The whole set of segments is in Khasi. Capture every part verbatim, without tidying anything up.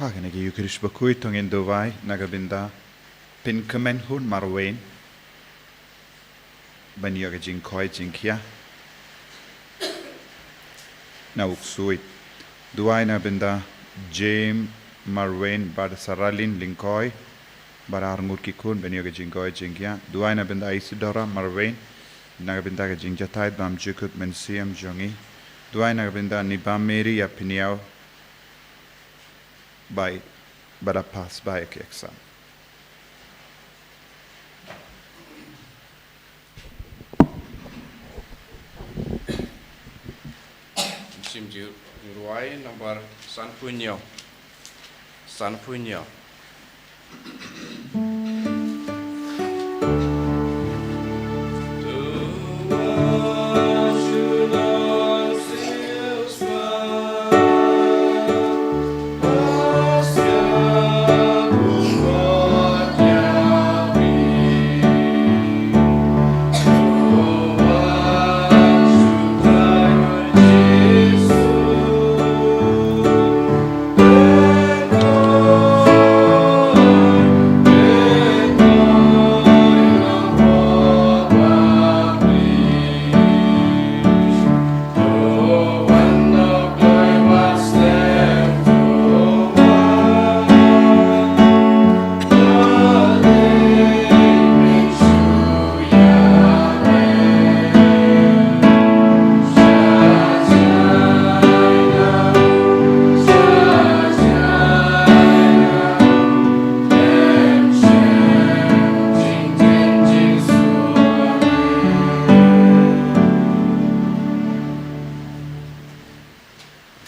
Ha kane ka Eucharist bakhuid to ngin duwai na ka bynta Pynkmenhun Marwein ban ïoh ka jingkoit jingkhiah na u ksuid. Duwai na ka bynta James Marwein bad Saralin Lyngkoi bad arngut ki khun ban ïoh ka jingkoit jingkhiah. Duwai na ka bynta Isidora Marwein na ka bynta ka jingjahthait bymjukut mynsiem jong ngi. Duwai na ka bynta Niba Mary ïa Pynïaw bai ba da pass bai ki exam. Sim ju ruai number sanphew hynñiew. Sanphew hynñiew.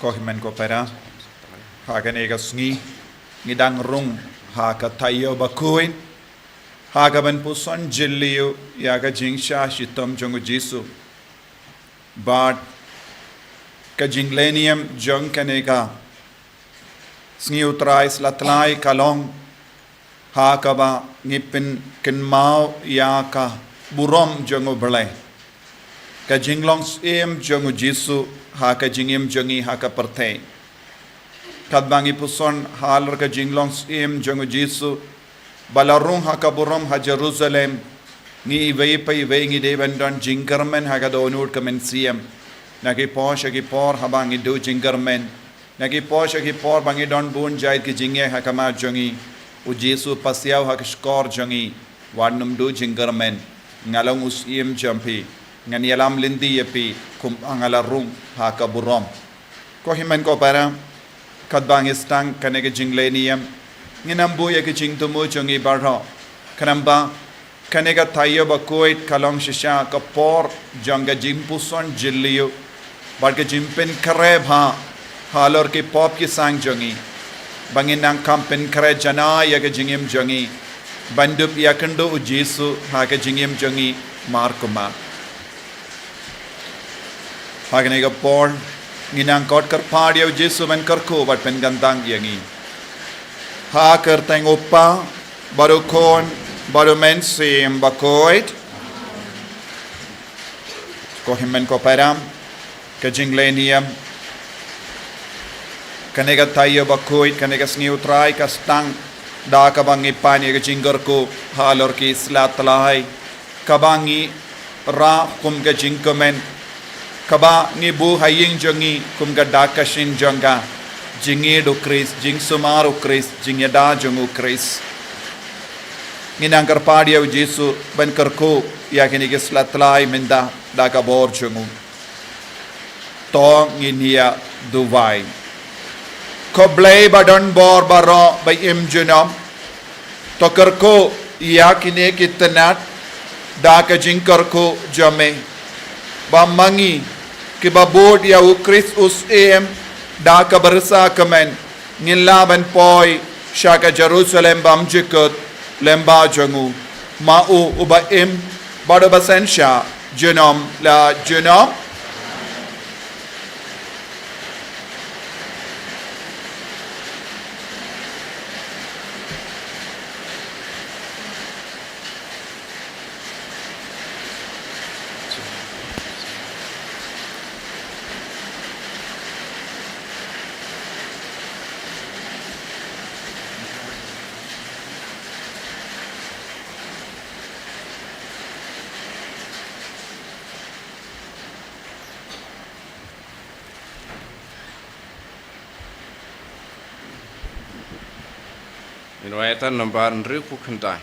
Ko hynmen ko para, ha kane ka sngi ngi dang rung ha ka taïew bakhuid ha kaban puson jylliew ïa ka jingshah shitom jong u Jisu. Bad ka jinglehniam jong kane ka sngi U Trai Slatlai ka long ha kaba ngi pynkynmaw ïa ka burom jong U Blei, ka jinglong syiem jong u Jisu ha ka jingim jong ngi ha ka pyrthei. Katba ngi puson halor ka jinglong syiem jong u Jisu ba la rung ha ka burom ha Jerusalem, ngi iwei pa iwei ngi dei ban don jingkyrmen ha ka dohnud ka mynsiem. Na ki por sha ki por haba ngi duh jingkyrmen, na ki por sha ki por ba ngi don bun jait ki jingeh ha khmat jong ngi, u Jisu u pasiaw ha ka shkor jong ngi, wat nym duh jingkyrmen, nga long u syiem jong phi, ngan ïalam lynti ïa phi kumba nga la rung ha ka burom. Ko hynmen ko para, katba ngi sdang kane ka jinglehniam, ngin ym buh ïa ka jingthmu jong ngi baroh, khnang ba kane ka taïew bakhuid ka long shisha ka por jong ka jingpuson jylliew bad ka jingpynkhreh bha halor ki pop ki sang jong ngi, ba ngin nang kham pynkhreh janai ïa ka jingim jong ngi ban dup ïakynduh u Jisu ha ka jingim jong ngi mar kumar. Ha kane ka por ngi nang kot kyrpad ïa u Jisu ban kyrkhu bad pynkyntang ïa ngi. Ha ka kyrteng U Kpa bad U Khun bad U Mynsiem Bakhuid. Ko hynmen ko para, ka jinglehniam, kane ka taïew bakhuid, kane ka sngi U Trai ka sdang da kaba ngi pan ïa ka jingkyrkhu halor ki slatlai, kaba ngi rah kum ka jingkmen, kaba ngi buh ha ïing jong ngi kum ka dak ka shin jong ka jingïeit u Khrist, jingsumar u Khrist, jingïada jong u Khrist. Ngi nang kyrpad ïa u Jisu ban kyrkhu ïa kine ki slatlai mynta da ka bor jong u. To ngin ïa duwai. Ko Blei ba don bor baroh ba im junom, to kyrkhu ïa kine ki tnat da ka jingkyrkhu jong me, ba ma ngi kiba bud ïa u Khrist u Syiem da kaba risa kmen, ngin lah ban poi sha ka Jerusalem bymjukut lyngba jong u, ma u uba im bad uba synshar junom la junom. Ngin wai ïa ta nambar hynriewphew khyndai.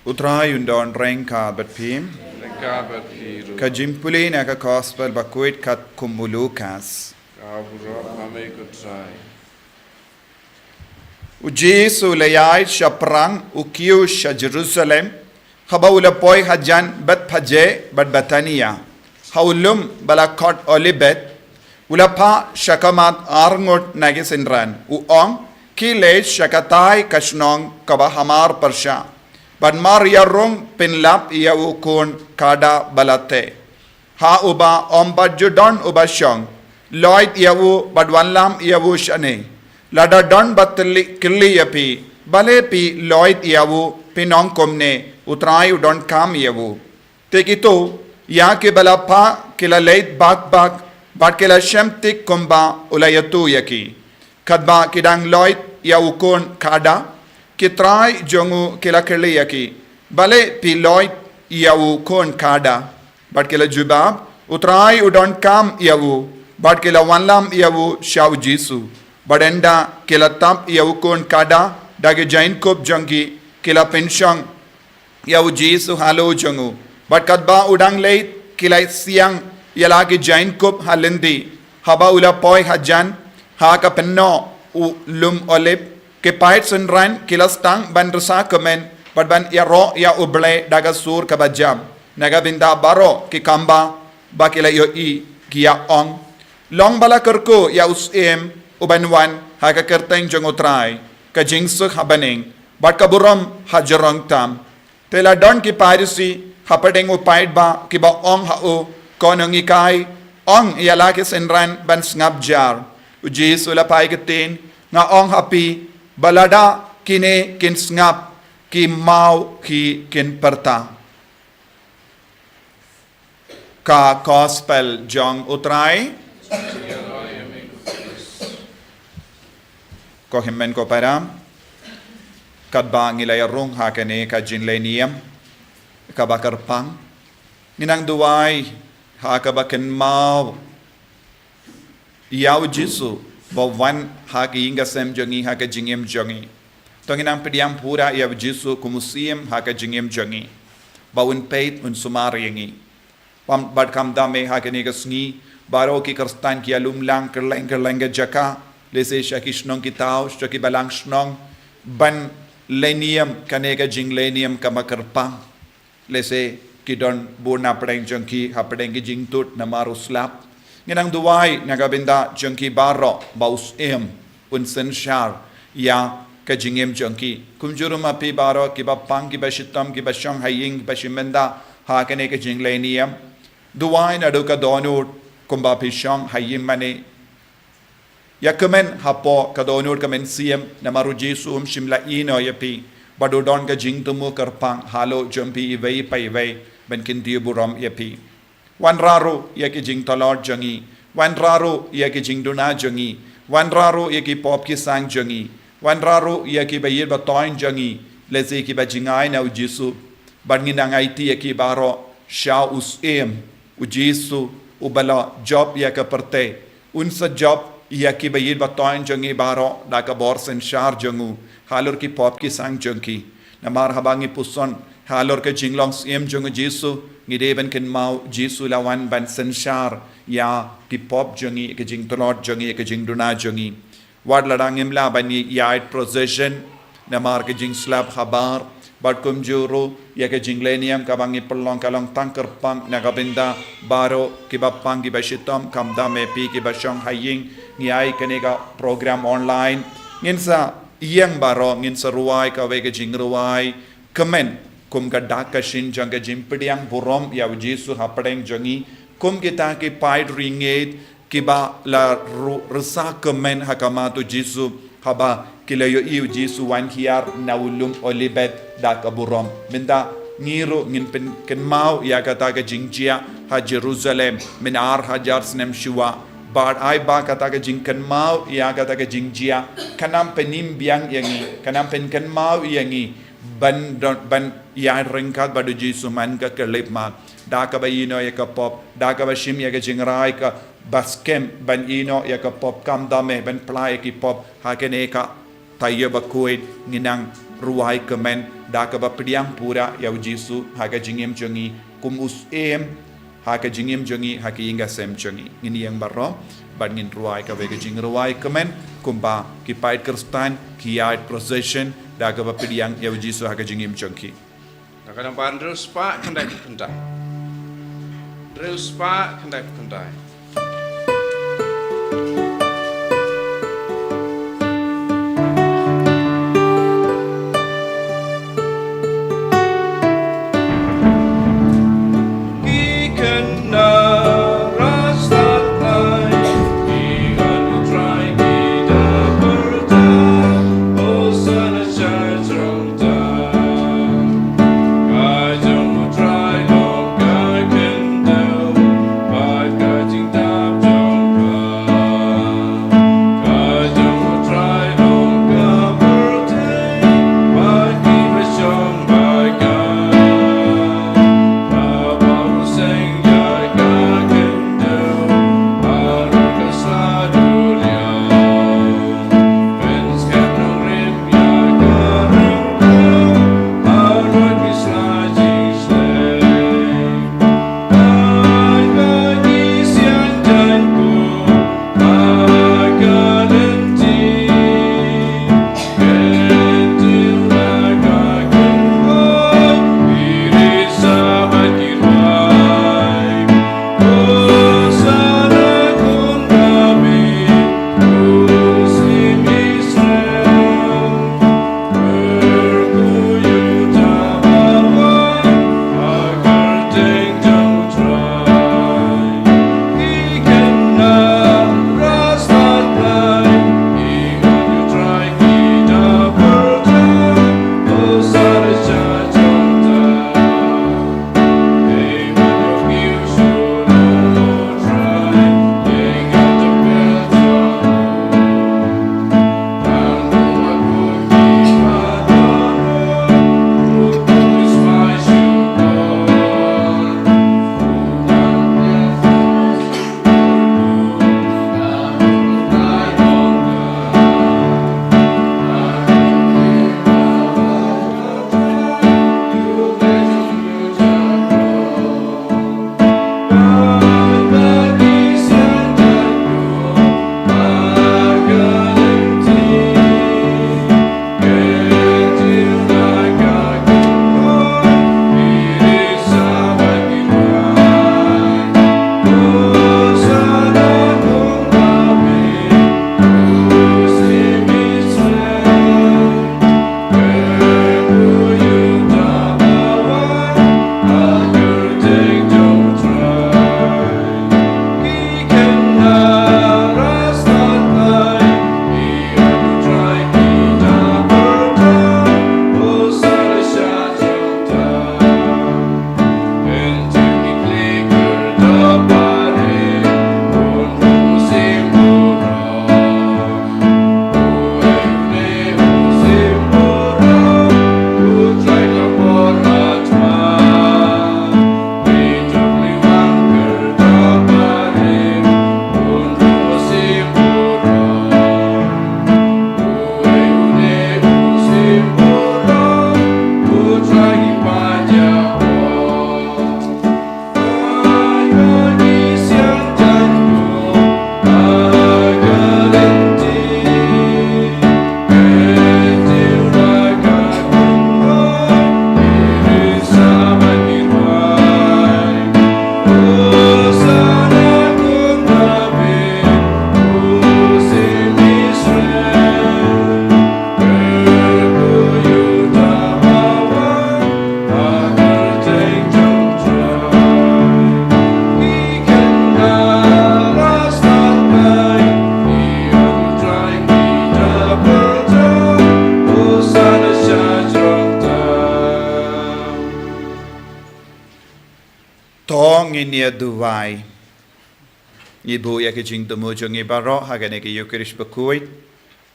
U Trai un don ryngkat bad phi. Ryngkat bad phi ruh. Ka jingpule na ka Gospel bakhuid katkum u Lukas. Ka burom ha me ko Trai. U Jisu u la ïaid shaphrang, u kiew sha Jerusalem, haba u la poi hajan Bethphage bad Bethania, ha u lum ba la khot Olibeth. U la phah sha khmat arngut na ki synran, u ong, Khie leit sha katei ka shnong kaba hamar pyrshah, bad mar ïa rung pynlap ïa u khun khadar ba la teh, ha uba ym pat ju don uba shong. Lloyd ïa u bad wanlam ïa u shane. Lada don ba tylli kylli ïa phi, balei phi lloyd ïa u, phin ong kumne, U Trai u donkam ïa u. Te kito ïa kiba la phah ki la leit bak bak, bad ki la shem thik kumba u la ïathuh ïa ki. Katba ki dang lloyd ïa u khun khadar, ki trai jong u ki la kylli ïa ki, Balei phi lloyd ïa u khun khadar? Bad ki la jubab, U Trai u donkam ïa u. Bad ki la wanlam ïa u sha u Jisu. Bad ynda ki la tap ïa u khun khadar da ki jaiñkup jong ki, ki la pynshong ïa u Jisu halor jong u. Bad katba u dang leit, ki la siang ïa la ki jaiñkup ha lynti, haba u la poi hajan, ha ka pynnoh u lum Olib. Ki paid synran ki la sdang ban risa kmen bad ban ïaroh ïa U Blei da ka sur kaba jam. Na ka bynta baroh ki kham ba, ba ki la ïohi, ki ïa ong, Long ba la kyrkhu ïa u Syiem u ban wan ha ka kyrteng jong U Trai. ka jingsuk ha bneng, bad ka burom ha jrong tam. Te la don ki Pharisi hapdeng u paidbah kiba ong ha u, Ko nonghikai, ong ïa la ki synran ban sngap jar. U Jisu la phai ktien, Nga ong ha phi, ba lada kine kin sngap, ki maw hi kin pyrta. Ka Gospel jong U Trai. Ko hynmen ko para, katba ngi la ïa rung ha kane ka jingleh niam kaba kyrpang, ngi nang duwai ha kaba kynmaw ïa U Jisu ba wan ha ka ïing ka sem jong ngi, ha ka jingim jong ngi. To ngin nang pdiang pura ïa U Jisu kum u Syiem ha ka jingim jong ngi, ba un peit, un sumar ïa ngi. Bad kam dame ha kane ka sngi, baroh ki Khristan ki ïalum lang kylleng kylleng ka jaka, lehse sha ki shnong ki thaw, sha ki balang shnong, ban leh niam kane ka jingleh niam kaba kyrpang. Lehse ki don bun na pdeng jong ki, ha pdeng ki jingtut namar u slap. Ngi nang duwai na ka bynta jong ki baroh, ba u Syiem un synshar ïa ka jingim jong ki. Kumjuh ruh ma phi baroh kiba pang, kiba shitom, kiba shong ha ïing, kiba shim bynta ha kane ka jingleh niam. Duwai naduh ka dohnud kumba phi shong ha ïing mane. Ïa kmen hapoh ka dohnud ka mynsiem, namar U Jisu um shym la ïehnoh ïa phi, bad u don ka jingthmu kyrpang halor jong phi iwei pa iwei, ban kyntiew burom ïa phi. Wanrah ruh ïa ki jingtlot jong ngi, wanrah ruh ïa ki jingduna jong ngi, wanrah ruh ïa ki pop ki sang jong ngi, wanrah ruh ïa kiba ïeit ba thoiñ jong ngi, lehse kiba jngai na U Jisu. Bad ngin nang aiti ïa ki baroh sha u Syiem, U Jisu, uba la jop ïa ka pyrthei. Un sa jop ïa kiba ïeit ba thoiñ jong ngi baroh da ka bor synshar jong u halor ki pop ki sang jong ki. Namar haba ngi puson halor ka jinglong Syiem jong U Jisu, ngi dei ban kynmaw U Jisu la wan ban synshar ïa ki pop jong ngi, ka jingtlot jong ngi, ka jingduna jong ngi. Wat lada ngim lah ban ïaid procession namar ka jingslap habar, bad kumjuh ruh ïa ka jingleh niam kaba ngi pynlong ka long tang kyrpang na ka bynta baroh kiba pang, kiba shitom, kam dame phi kiba shong ha ïing, ngi ai kane ka program online. Ngin sa ïeng baroh, ngin sa rwai kawei ka jingrwai kmen kum ka dak ka shin jong ka jingpdiang burom ïa U Jisu hapdeng jong ngi, kum kita ki paid ryngied kiba la ru-, rsa kmen ha khmat U Jisu, haba ki la ïohi U Jisu wan hiar na u lum Olivet da ka burom. Mynta ngi ruh ngin pynkynmaw ïa kata ka jingjia ha Jerusalem mynta ar hajar snem shuwa. Bad ai ba kata ka jingkynmaw ïa kata ka jingjia kan nang pynim biang ïa ngi, kan nang pynkynmaw ïa ngi ban don, ban ïaid ryngkat bad U Jisu man ka khyllipmat, da kaba ïehnoh ïa ka pop, da kaba shim ïa ka jingrai kaba skhem ban ïehnoh ïa ka pop, kam dame ban pla ïa ki pop. Ha kane ka taïew bakhuid ngin nang rwai kmen da kaba pdiang pura ïa U Jisu ha ka jingim jong ngi kum u Syiem ha ka jingim jong ngi, ha ka ïing ka sem jong ngi. Ngin ïeng baroh bad ngin rwai kawei ka jingrwai kmen kumba ki paid Khristan ki ïaid procession da kaba pdiang ïa U Jisu ha ka jingim jong ki. Ka nang ban hynriew spah khyndai phew khyndai. Hynriew spah khyndai phew khyndai. Ngin ïa duwai. Ngi buh ïa ki jingthmu jong ngi baroh ha kane ka Eucharist bakhuid,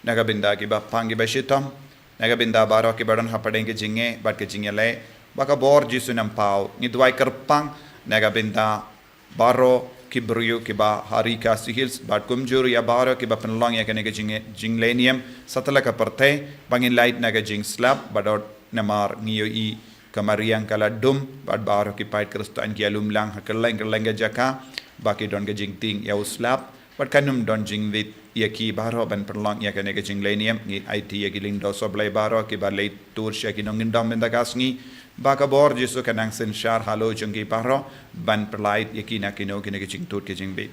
na ka bynta kiba pang kiba shitom, na ka bynta baroh kiba don hapdeng ka jingeh bad ka jingïaleh, ba ka bor Jisu un ym paw. Ngi duwai kyrpang na ka bynta baroh ki briew kiba ha Ri Khasi Hills bad kumjuh ïa baroh kiba pynlong ïa kane ka jing, jinglehniam satlak ka pyrthei, ba ngin lait na ka jingslap badon namar ngi ïohi ka mariang ka la dum bad baroh ki paid Khristan ki ïalum lang ha kylleng kylleng ka jaka, ba ki don ka jingtieng ïa u slap bad kan ym don jingbit ïa ki baroh ban pynlong ïa kane ka jinglehniam. Ngi aiti ïa ki lyngdoh sohblei baroh kiba leit tur sha ki nongkyndong mynta ka sngi, ba ka bor Jisu kan nang synshar halor jong ki baroh ban pyllait ïa ki na kino kino ki jingtut ki jingbit.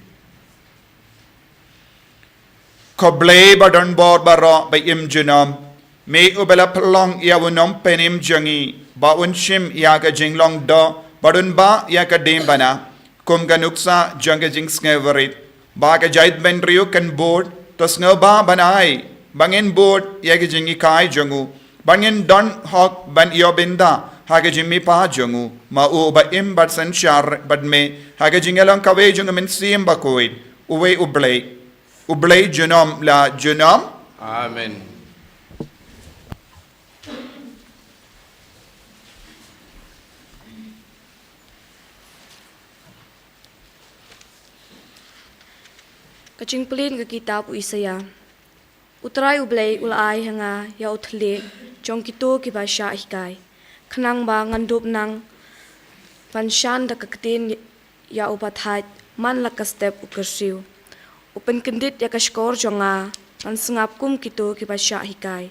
Ko Blei ba don bor baroh ba im junom, me uba la pynlong ïa u Nongpynim jong ngi ba un shim ïa ka jinglong doh bad un bah ïa ka diengphna kum ka nuksa jong ka jingsngewrit, ba ka jaitbynriew kan bud, to sngewbha ban ai ba ngin bud ïa ka jinghikai jong u, ba ngin don hok ban ïoh bynta ha ka jingmihpat jong u. Ma u uba im bad synshar bad me ha ka jingïalong kawei jong u Mynsiem Bakhuid, uwei U Blei, U Blei junom la junom. Amen. Ka jingpule na ka kitab u Isaïah. U Trai U Blei u la ai ha nga ïa u thylliej jong kito kiba shah hikai, khnang ba ngan dup nang ban shan da ka ktien ïa uba thait man la ka step u kyrsiew. U pynkyndit ïa ka shkor jong nga, ngan sngap kum kito kiba shah hikai.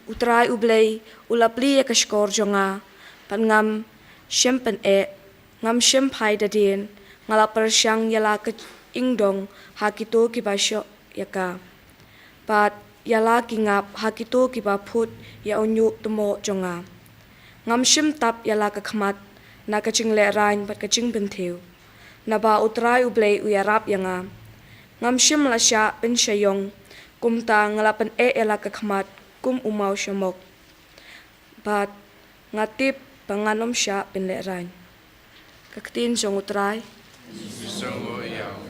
U Trai U Blei u la plie ïa ka shkor jong nga, bad ngam shym pyneh, ngam shym phai da dien. Nga la pyrshang ïa la ka ingdong ha kito kiba shoh ïa ka, bad ïa la ki ngap ha kito kiba phut ïa u ñiuh tmoh jong nga. Ngam shym tap ïa la ka khmat na ka jinglehrain bad ka jingpynthiew, naba U Trai U Blei u ïarap ïa nga. Ngam shym la shah pynshaiong, kumta nga la pyneh ïa la ka khmat kum u mawshamok, bad nga tip ba ngan ym shah pynlehrain. Ka ktien jong U Trai. Sngewbha ïa u.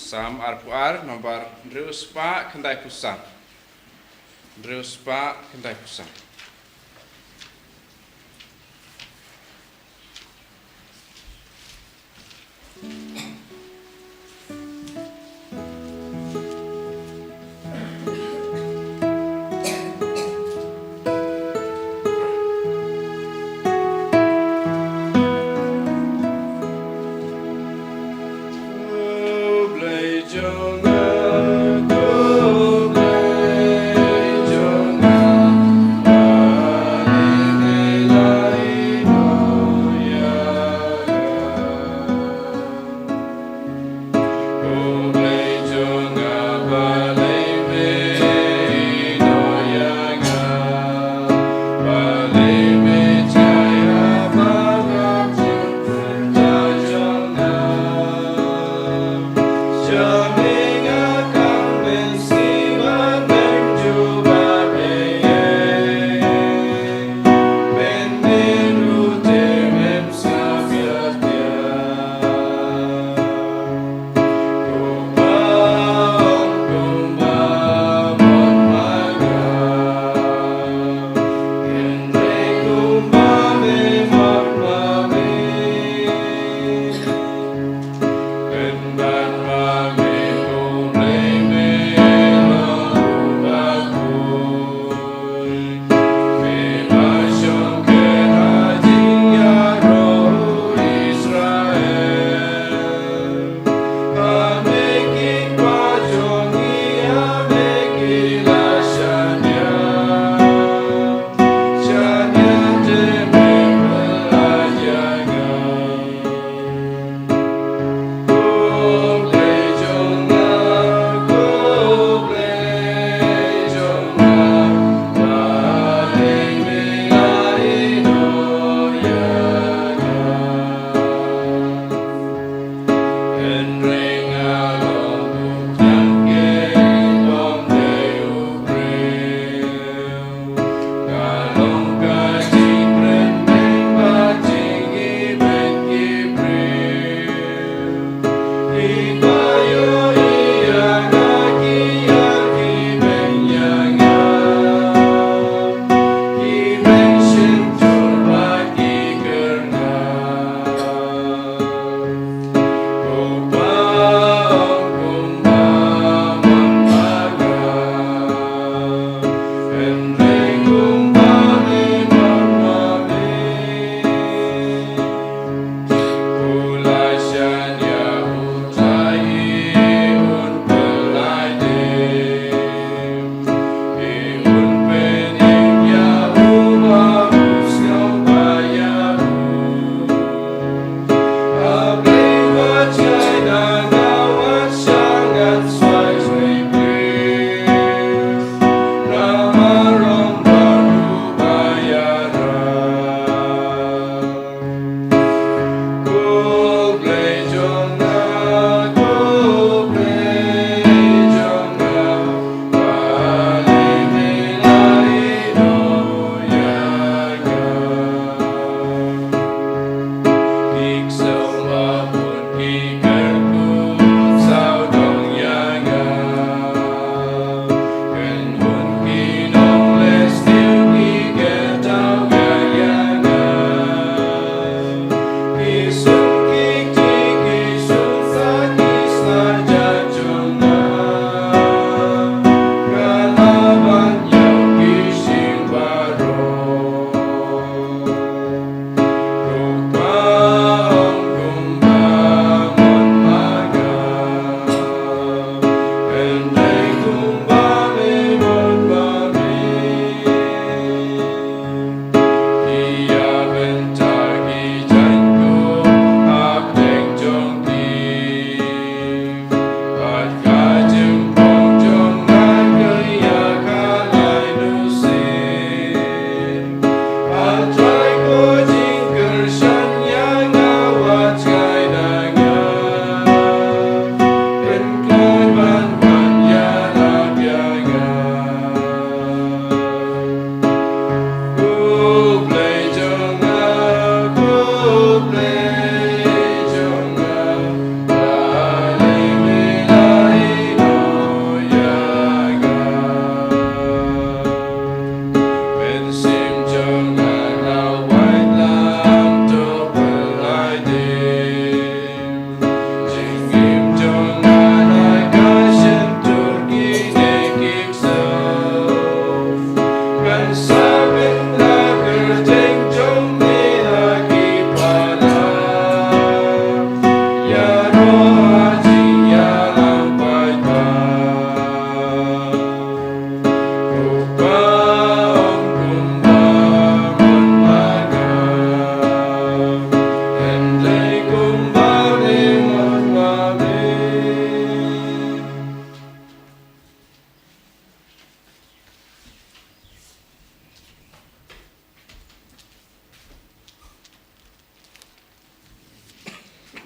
Salm arphew ar, nombar hynriew spah khyndai phew san. Hynriew spah khyndai phew san.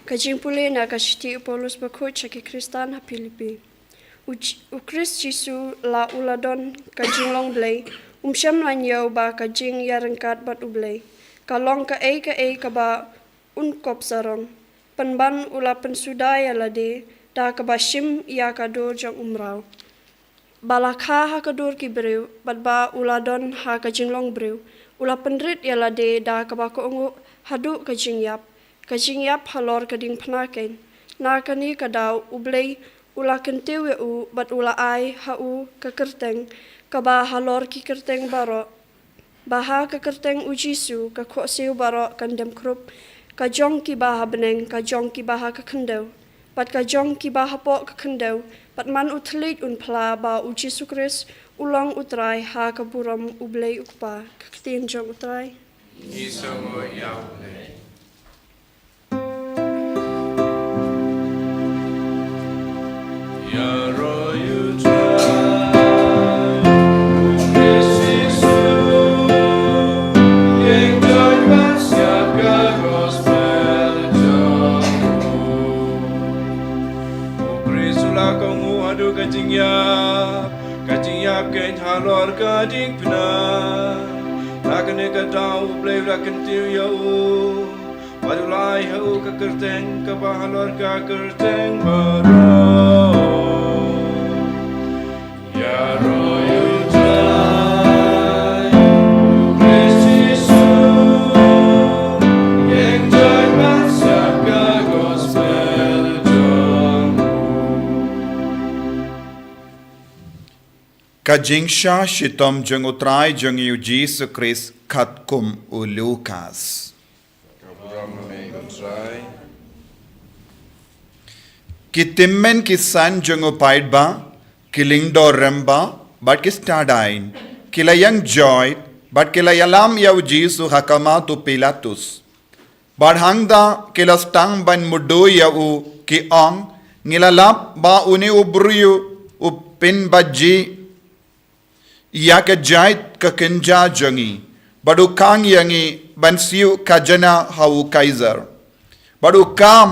Ka jingpule na ka shithi u Paulus bakhuid sha ki Khristan ha Philippi. U, J- u Khrist Jisu la u la don ka jinglong Blei, um shym la ñiew ba ka jingïaryngkat bad u Blei ka long kaei kaei kaba un kop sarong. Pynban u la pynsuda ïa lade da kaba shim ïa ka dur jong u mraw, ba la kha ha ka dur ki briew, bad ba u la don ha ka jinglong briew, u la pynrit ïa lade da kaba kohnguh haduh ka jingïap, ka jingïap halor ka diengphna keiñ. Na kane ka daw u Blei u la kyntiew ïa u bad u la ai ha u ka kyrteng kaba halor ki kyrteng baroh, ba ha ka kyrteng u Jisu ka khohsiew baroh kan dem khrup, ka jong kiba ha bneng, ka jong kiba ha ka khyndew bad ka jong kiba hapoh ka khyndew. Bad man u thylliej un phla ba u Jisu Khrist u long u Trai ha ka burom u Blei u Kpa. Ka ktien jong u Trai. Ngi sngew ïa u Blei. Ïaroh ïa u Trai, u Khrist Jisu, ïeng join ban shim ka gospel jong u. U Khrist u la kohnguh haduh ka jingïap, ka jingïap keiñ halor ka diengphna. Na kane ka daw u Blei u la kyntiew ïa u bad u la ai ha u ka kyrteng kaba halor ka kyrteng baroh. Ïaroh ïa u Trai, u Khrist Jisu, ïeng join ban shim ka gospel jong u. Ka jingshah shitom jong u Trai jong ngi u Jisu Khrist katkum u Lukas. Ka burom ha me ko Trai. Ki tymmen ki san jong u paidbah, ki lyngdoh rymba bad ki stad aiñ, ki la ïeng joit bad ki la ïalam ïa u Jisu ha khmat u Pilatus. Bad hangta ki la sdang ban mudui ïa u, ki ong, ngi la lap ba une u briew u pynbaji ïa ka jait ka kynja jong ngi, bad u khang ïa ngi ban siew khajana ha u Kaisar, bad u kam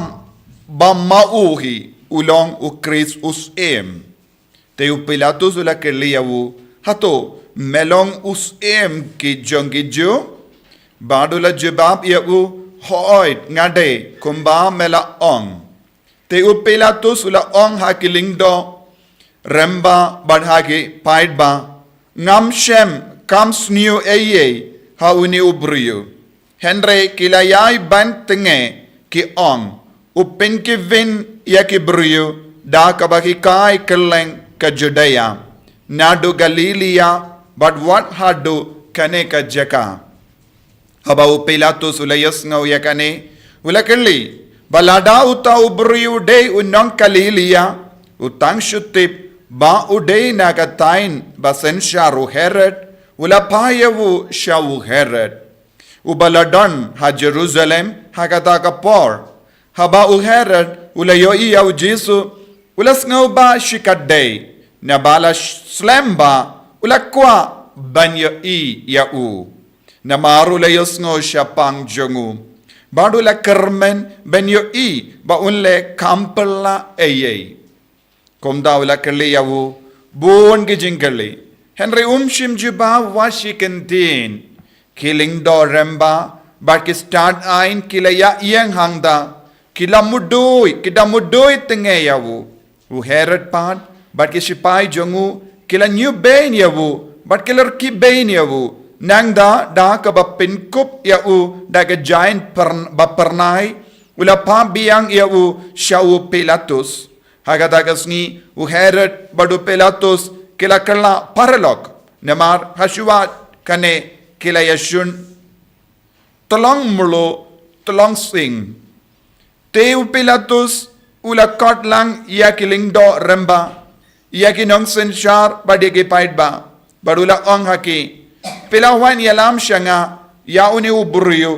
ba ma u hi u long u Khrist u Syiem. Te u Pilatus u la kylli ïa u, hato me long u Syiem ki jong ki Jiw? Bad u la jubab ïa u, hooid nga dei kumba me la ong. Te u Pilatus u la ong ha ki lyngdoh rymba bad ha ki paidbah, ngam shem kam sniew ei ei ha une u briew. Hynrei ki la ïai ban tnge, ki ong, u pynkhih ïa ki briew da kaba ki kai kylleng ka Judia, naduh Galilaïa bad wat haduh kane ka jaka. Haba u Pilatus u la ïohsngew ïa kane, u la kylli, ba lada uta u briew u dei u nong Galilaïa, u tang shu tip ba u dei na ka thaiñ ba synshar u Herod, u la phah ïa u sha u Herod, uba la don ha Jerusalem ha kata ka por. Haba u Herod u la ïohi ïa u Jisu, u la sngewbha shikatdei, naba la slem ba u la kwah ban ïohi ïa u. Namar u la ïohsngew shaphang jong u, bad u la kyrmen ban ïohi ba un leh kham phylla ei ei. Kumta u la kylli ïa u bun ki jingkylli, hynrei um shym jubab wat shi kyntien. Ki lyngdoh rymba bad ki stad aiñ ki la ïa ïeng hangta, ki la mudui, ki da mudui tnge ïa u. U Herod pat bad ki shipai jong u ki la ñiewbeiñ ïa u bad ki la rkhie beiñ ïa u. Nangta da kaba pynkup ïa u da ka jaiñ pyrn- ba pyrnai, u la phah biang ïa u sha u Pilatus. Ha kata ka sngi u Herod bad u Pilatus ki la kylla paralok, namar ha shuwa kane ki la ïashun tylong mluh tylong sing. Te u Pilatus u la khot lang ïa ki lyngdoh rymba, ïa ki nongsynshar bad ïa ki paidbah, bad u la ong ha ki, phi la wan ïalam sha nga ïa une u briew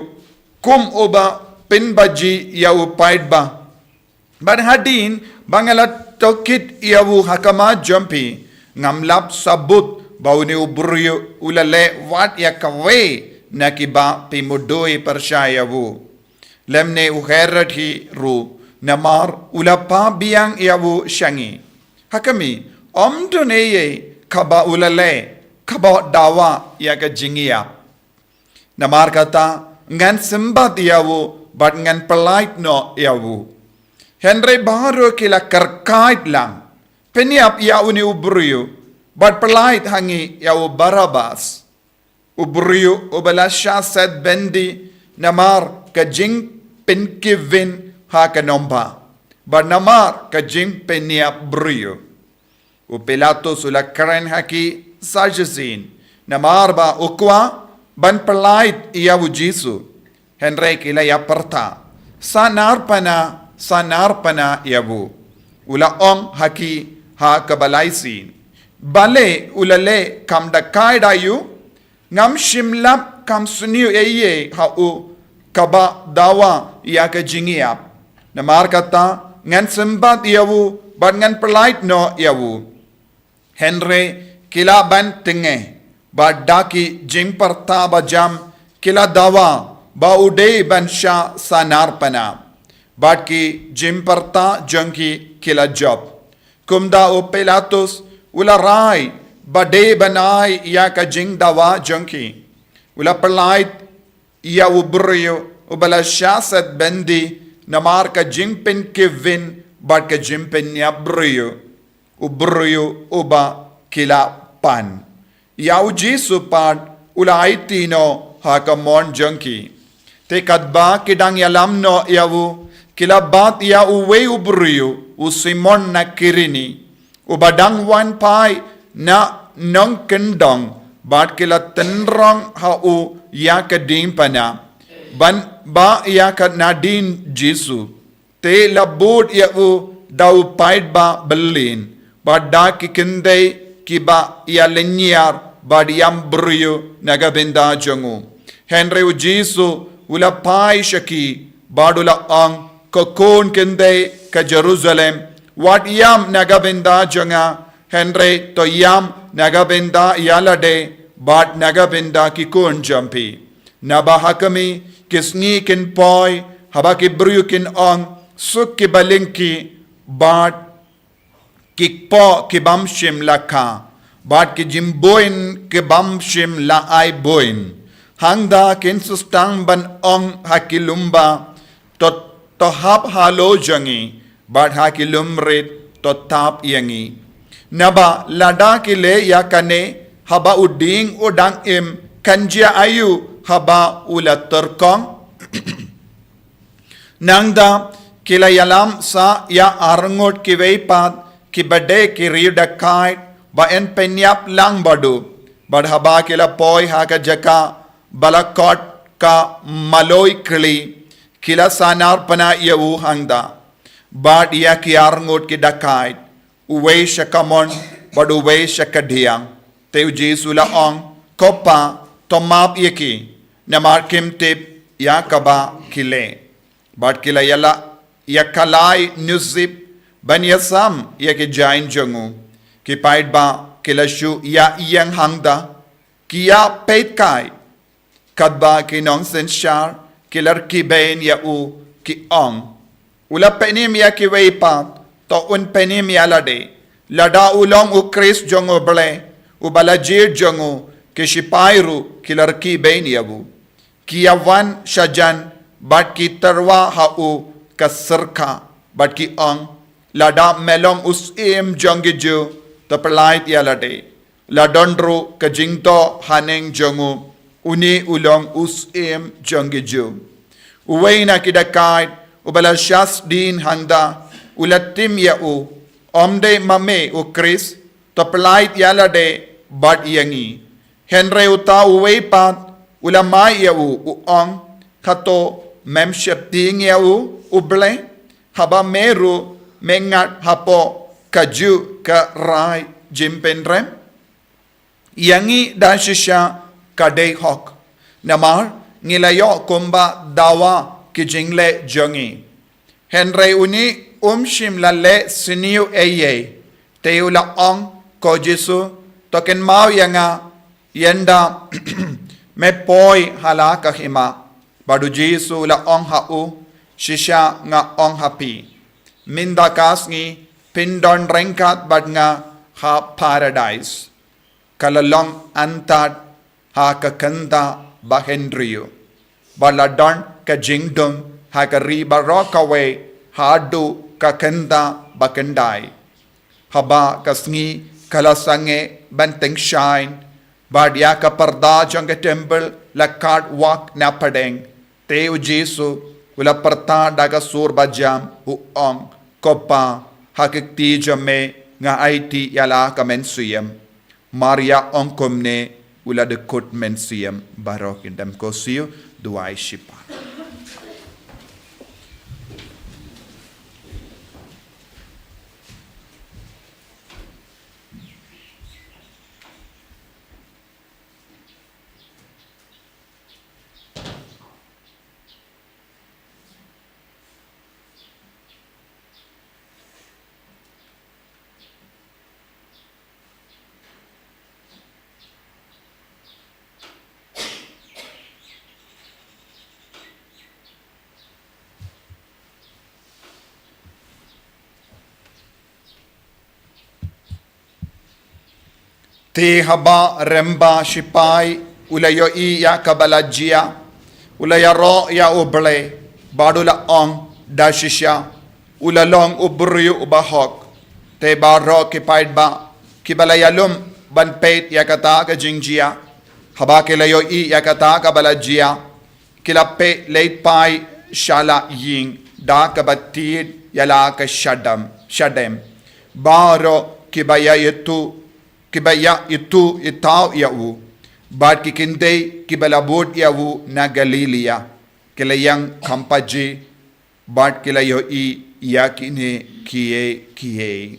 kum uba pynbaji ïa u paidbah. Bad hadien ba nga la tohkit ïa u ha khmat jong phi, ngam lap sabut ba une u briew u la leh wat ïa kawei na kiba phi mudui pyrshah ïa u. Lymne u Herod hi ruh, namar u la pah biang ïa u sha ngi. Ha khmih, ym don ei ei kaba u la leh kaba dawa ïa ka jingïap. Namar kata, ngan symbat ïa u, bad ngan pyllait noh ïa u. Hynrei baroh ki la kyrkait lang, pynïap ïa une u briew, bad pyllait ha ngi ïa u Barabbas, u briew uba la shah set byndi namar ka jingpynkhie ha ka nongbah, bad namar ka jingpynïap briew. U Pilatus u la kren ha ki sa shisien, namar ba u kwah ban pyllait ïa u Jisu. Hynrei ki la ïa pyrta, "Sanar pana, sanar pana ïa u." U la ong ha ki ha kaba la isien, "Balei u la leh kam da kai da ïa u? Ngam shym lap kam sniew ei ei ha u kaba dawa ïa ka jingïap. Namar kata, ngan symbat ïa u, bad ngan pyllait noh ïa u." Hynrei ki la ban tynge, bad da ki jingpyrta bajam ki la dawa ba u dei ban shah sanar pana. Bad ki jingpyrta jong ki ki la jop. Kumta u Pilatus u la rai ba dei ban ai ïa ka jingdawa jong ki. U la pyllait ïa u briew uba la shah set byndi namar ka jingpynkhie bad ka jingpynïap briew, u briew uba ki la pan. Ïa u Jisu pat u la aiti noh ha ka mon jong ki. Te katba ki dang ïalam noh ïa u, ki la bat ïa uwei u briew, u Simon na Kirene, uba dang wan phai na nongkyndong, bad ki la tynrong ha u ïa ka diengphna, ban bah ïa ka nadien Jisu. Te la bud ïa u da u paidbah byllien, bad da ki kynthei kiba ïalynñiar, bad ïam briew na ka bynta jong u. Hynrei u Jisu u la phai sha ki, bad u la ong, "Ko khun kynthei ka Jerusalem, wat ïam na ka bynta jong nga, hynrei to ïam na ka bynta ïa lade, bad na ka bynta ki khun jong phi. Naba ha khmih ki sngi kin poi, haba ki briew kin ong, 'Suk ki balyngkhi, bad ki kpoh ki bym shym la kha, bad ki jingbuin ki bym shym la ai buin.' Hangta kin sdang ban ong ha ki lum bah, 'To, to hap halor jong ngi,' bad ha ki lum rit, 'To tap ïa ngi.' Naba lada ki leh ïa kane haba u dieng u dang im, kan jia aïu haba u la tyrkhong?" Nangta ki la ïalam sa ïa arngut kiwei pat kiba dei ki riewdakaid, ba yn pynïap lang bad u. Bad haba ki la poi ha ka jaka ba la khot ka Maloi Khlieh, ki la sanar pana ïa u hangta, bad ïa ki arngut ki dakaid, uwei sha kamon, bad uwei sha kadiang. Te u Jisu u la ong, "Ko Pa, to map ïa ki, namar kim tip ïa kaba ki leh." Bad ki la ïa la, ïa khalai nusip, ban ïasam ïa ki jaiñ jong u. Ki paidbah ki la shu ïa ïeng hangta, ki ïa peit kai. Katba ki nongsynshar ki la rkhie beiñ ïa u, ki ong, "U la pynim ïa kiwei pat, to un pynim ïa lade. Lada u long u Khrist jong u Blei, uba la jied jong u, ki shipai ruh ki la rkhie beiñ ïa u." Ki ïa wan shajan, bad ki tyrwa ha u ka syrkha, bad ki ong, "Lada me long u Syiem jong ki Jiw, to pyllait ïa lade. La don ruh ka jingthoh haneng jong u, 'Une u long u Syiem jong ki Jiw.'" Uwei na ki dakaid, uba la shah sdien hangta, u la tim ïa u, "Ym dei ma me u Khrist? To pyllait ïa lade bad ïa ngi." Hynrei uta uwei pat u la mai ïa u, u ong, "Hato mem sheptieng ïa u, u Blei, haba me ruh me ngat hapoh kajuh ka rai jingpynrem? Ïa ngi da shisha ka dei hok, namar ngi la ïoh kumba dawa ki jingleh jong ngi." Hynrei une um shym la leh sniew ei ei. Te u la ong, "Ko Jisu, to kynmaw ïa nga ynda me poi ha la ka hima." Bad u Jisu u la ong ha u, shisha nga ong ha phi, mynta ka sngi phin don ryngkat bad nga ha Paradais. Ka la long antad ha ka kynta bahynriew, bad la don ka jingdum ha ka ri baroh kawei haduh ka kynta bakhyndai. Haba ka sngi ka la sangeh ban tyngshaiñ, bad ïa ka pyrda jong ka templ la kat wak na pdeng, te u Jisu u la pyrta da ka sur bajam, u ong, Ko Pa, ha ka kti jong me nga aiti ïa la ka mynsiem. Mar ïa ong kumne, u la dkut mynsiem baroh. Kyndem ko siew, duwai shipa. Te haba u rangbah shipai u la ïohi ïa kaba la jia, u la ïaroh ïa U Blei, bad u la ong, da shisha u la long u briew uba hok. Te baroh ki paidbah kiba la ïalum ban peit ïa kata ka jingjia, haba ki la ïohi ïa kata kaba la jia, ki la peit leit phai sha la ïing da kaba tied ïa la ka shadem, shadem. Baroh kiba ïa ithuh, kiba ïa ithuh ithuh ïa u, bad ki kynthei kiba la bud ïa u na Galilaia, ki la ïeng kham pajih, bad ki la ïohi ïa kine kiei kiei.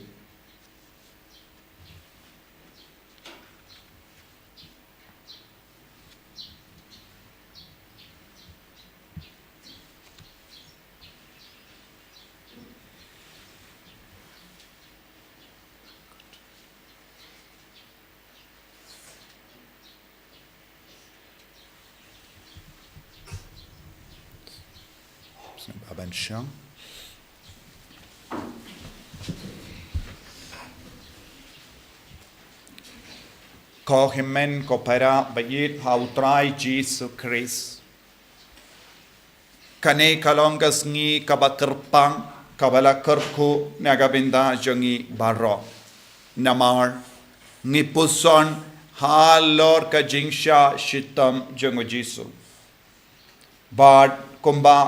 Aban shong. Ko hynmen ko para ba ïeit ha U Trai Jisu Khrist. Kane ka long ka sngi kaba kyrpang, kaba la kyrkhu na ka bynta jong ngi baroh. Namar ngi puson halor ka jingshah shitom jong U Jisu. Bad kumba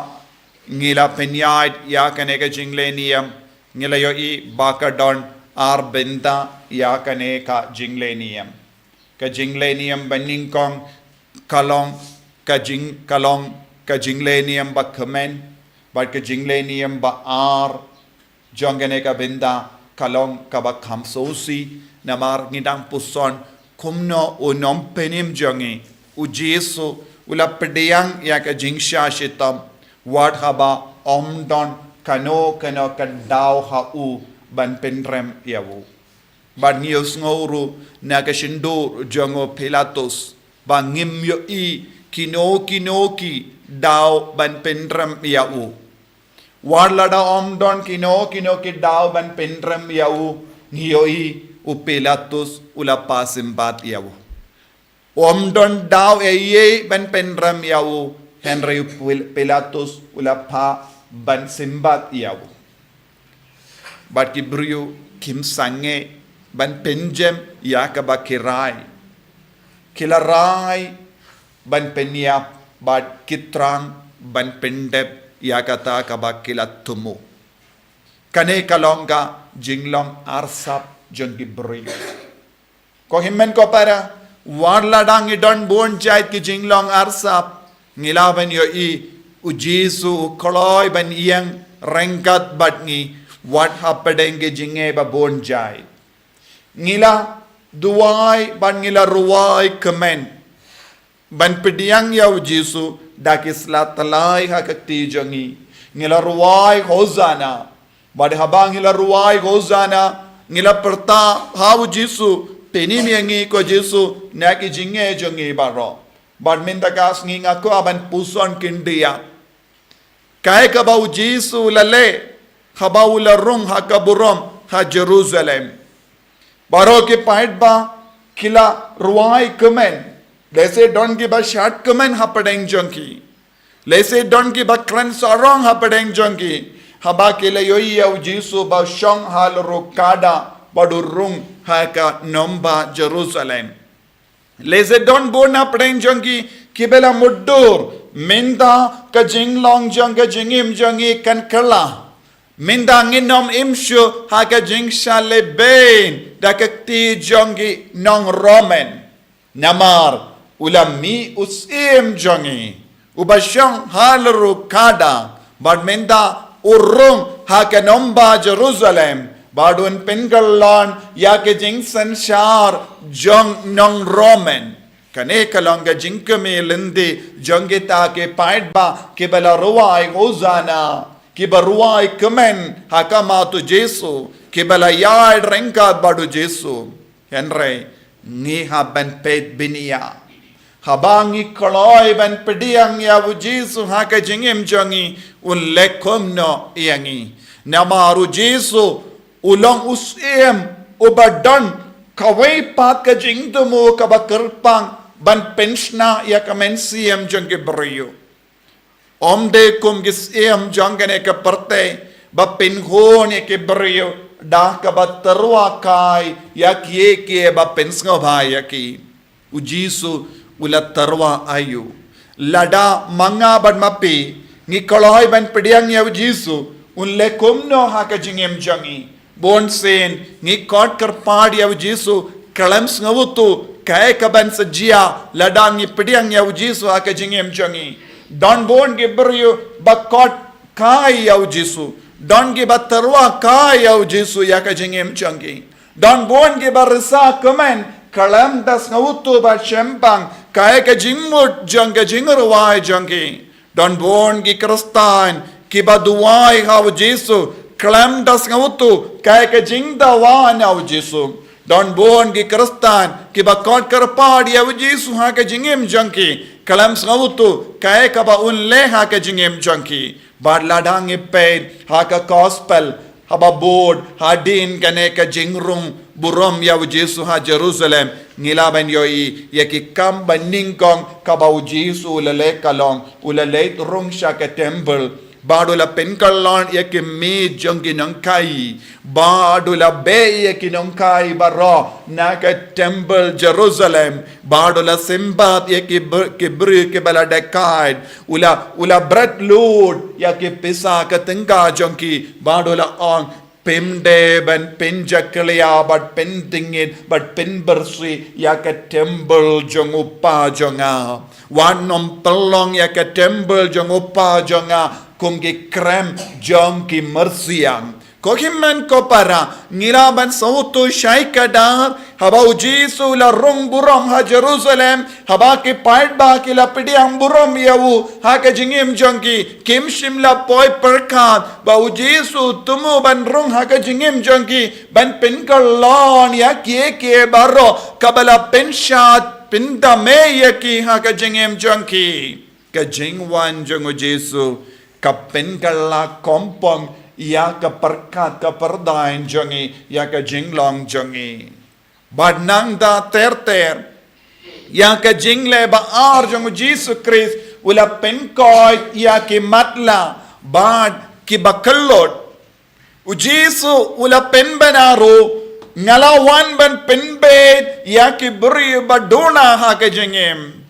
ngi la pynïaid ïa kane ka jingleh niam, ngi la ïohi ba ka don ar bynta ïa kane ka jingleh niam. Ka jingleh niam ba nyngkong ka long ka jing, ka long ka jingleh niam ba kmen, bad ka jingleh niam ba ar jong kane ka bynta ka long kaba kham sngewsih, namar ngi dang puson kumno U Nongpynim jong ngi, U Jisu, u la pdiang ïa ka jingshah shitom, wat haba ym don kano kano ka daw ha u ban pynrem ïa u. Bad ngi ïohsngew ruh na ka shyntur jong u Pilatus ba ngim ïohi kino kino ki daw ban pynrem ïa u. Wat lada ym don kino kino ki daw ban pynrem ïa u, ngi ïohi u Pilatus u la phah symbat ïa u. Ym don daw ei ei ban pynrem ïa u, hynrei u Pil-, Pilatus u la phah ban symbat ïa u. Bad ki briew kim sangeh ban pynjem ïa kaba ki rai. Ki la rai ban pynïap bad ki thrang ban pyndep ïa kata kaba ki la thmu. Kane ka long ka jinglong arsap jong ki briew. Ko hynmen ko para, wat lada ngi don bun jait ki jinglong arsap, ngi lah ban ïohi u Jisu u kloi ban ïeng ryngkat bad ngi, wat hapdeng ki jingeh ba bun jait. Ngi la duwai bad ngi la rwai kmen ban pdiang ïa u Jisu da ki sla tlai ha ka kti jong ngi. Ngi la rwai Hosana. Bad haba ngi la rwai Hosana, ngi la pyrta ha u Jisu, pynim ïa ngi ko Jisu na ki jingeh jong ngi baroh. Bad mynta ka sngi nga kwah ban puson khyndiat kaei kaba u Jisu u la leh haba u la rung ha ka burom ha Jerusalem. Baroh ki paidbah ki la rwai kmen. Lehse don kiba shad kmen hapdeng jong ki. Lehse don kiba kren sarong hapdeng jong ki haba ki la ïohi ïa u Jisu ba shong halor u kada bad u rung ha ka nomba Jerusalem. Lehse don bun hapdeng jong ki kiba la mutdur, mynta ka jinglong jong ka jingim jong ngi kan kylla. Mynta ngin ym im shuh ha ka jingshah lehbeiñ da ka kti jong ki nong Roman. Namar u la mih u Syiem jong ngi uba shong halor u kada bad mynta u rung ha ka nomba Jerusalem bad un pynkylla ïa ka jingsynshar jong nong Roman. Kane ka long ka jingkmie lynti jong kita ki paidbah kiba la rwai Hosana, kiba rwai kmen ha khmat u Jisu, kiba la ïaid ryngkat bad u Jisu. Hynrei ngi hap ban peit bniah. Haba ngi kloi ban pdiang ïa u Jisu ha ka jingim jong ngi, un leh kumno ïa ngi? Namar u Jisu u long u Syiem uba don kawei pat ka jingthmu kaba kyrpang ban pynshna ïa ka mynsiem jong ki briew. Ym dei kum ki syiem jong kane ka pyrthei ba pynhun ïa ki briew da kaba tyrwa kai ïa kiei kiei ba pynsngewbha ïa ki. U Jisu u la tyrwa aïu? Lada ma nga bad ma phi ngi kloi ban pdiang ïa u Jisu, un leh kumno ha ka jingim jong ngi? Bun sien ngi khot kyrpad ïa u Jisu khlem sngewthuh kaei kaban sa jia lada ngi pdiang ïa u Jisu ha ka jingim jong ngi. Don bun ki briew ba khot kai ïa u Jisu. Don kiba tyrwa kai ïa u Jisu ïa ka jingim jong ki. Don bun kiba risa kmen khlem da sngewthuh bad shemphang kaei ka jingmut jong ka jingrwai jong ki. Don bun ki Khristan kiba duwai ha u Jisu khlem da sngewthuh kaei ka jingdawa na u Jisu. Don bun ki Khristan kiba khot kyrpad ïa u Jisu ha ka jingim jong ki khlem sngewthuh kaei kaba un leh ha ka jingim jong ki. Bad lada ngi peit ha ka gospel, haba bud hadien kane ka jingrung burom ïa u Jisu ha Jerusalem, ngi lah ban ïohi ïa ki kam ba nyngkong kaba u Jisu u la leh ka long u la leit rung sha ka temple. Bad u la pynkylla ïa ki miej jong ki nongkhaïi. Bad u la beh ïa ki nongkhaïi baroh na ka temple Jerusalem. Bad u la sympat ïa ki br-, ki briew kiba la dakait. U la, u la bret lut ïa ki pisa ka tyngka jong ki. Bad u la ong, phim dei ban pynjakhlia bad pyntngit bad pynbyrsih ïa ka temple jong u Kpa jong nga. Wat nym pynlong ïa ka temple jong u Kpa jong nga kum ki krem jong ki myrsiang. Ko hynmen ko para, ngi lah ban sngewthuh shai kdar, haba u Jisu u la rung burom ha Jerusalem, haba ki paidbah ki la pdiang burom ïa u ha ka jingim jong ki, kim shym la poi pyrkhat ba u Jisu u thmu ban rung ha ka jingim jong ki ban pynkylla ïa kiei kiei baroh kaba la pynshad pyndam ïa ki ha ka jingim jong ki. Ka jingwan jong u Jisu ka pynkylla kongpong ïa ka pyrkhat ka pyrdaiñ jong ngi, ïa ka jinglong jong ngi. Bad nangta ter ter ïa ka jingleh ba ar jong u Jisu Khrist, u la pynkoit ïa ki matlah bad kiba kyllut. U Jisu u la pynbna ruh, nga la wan ban pynbeit ïa ki briew ba duna ha ka jingim.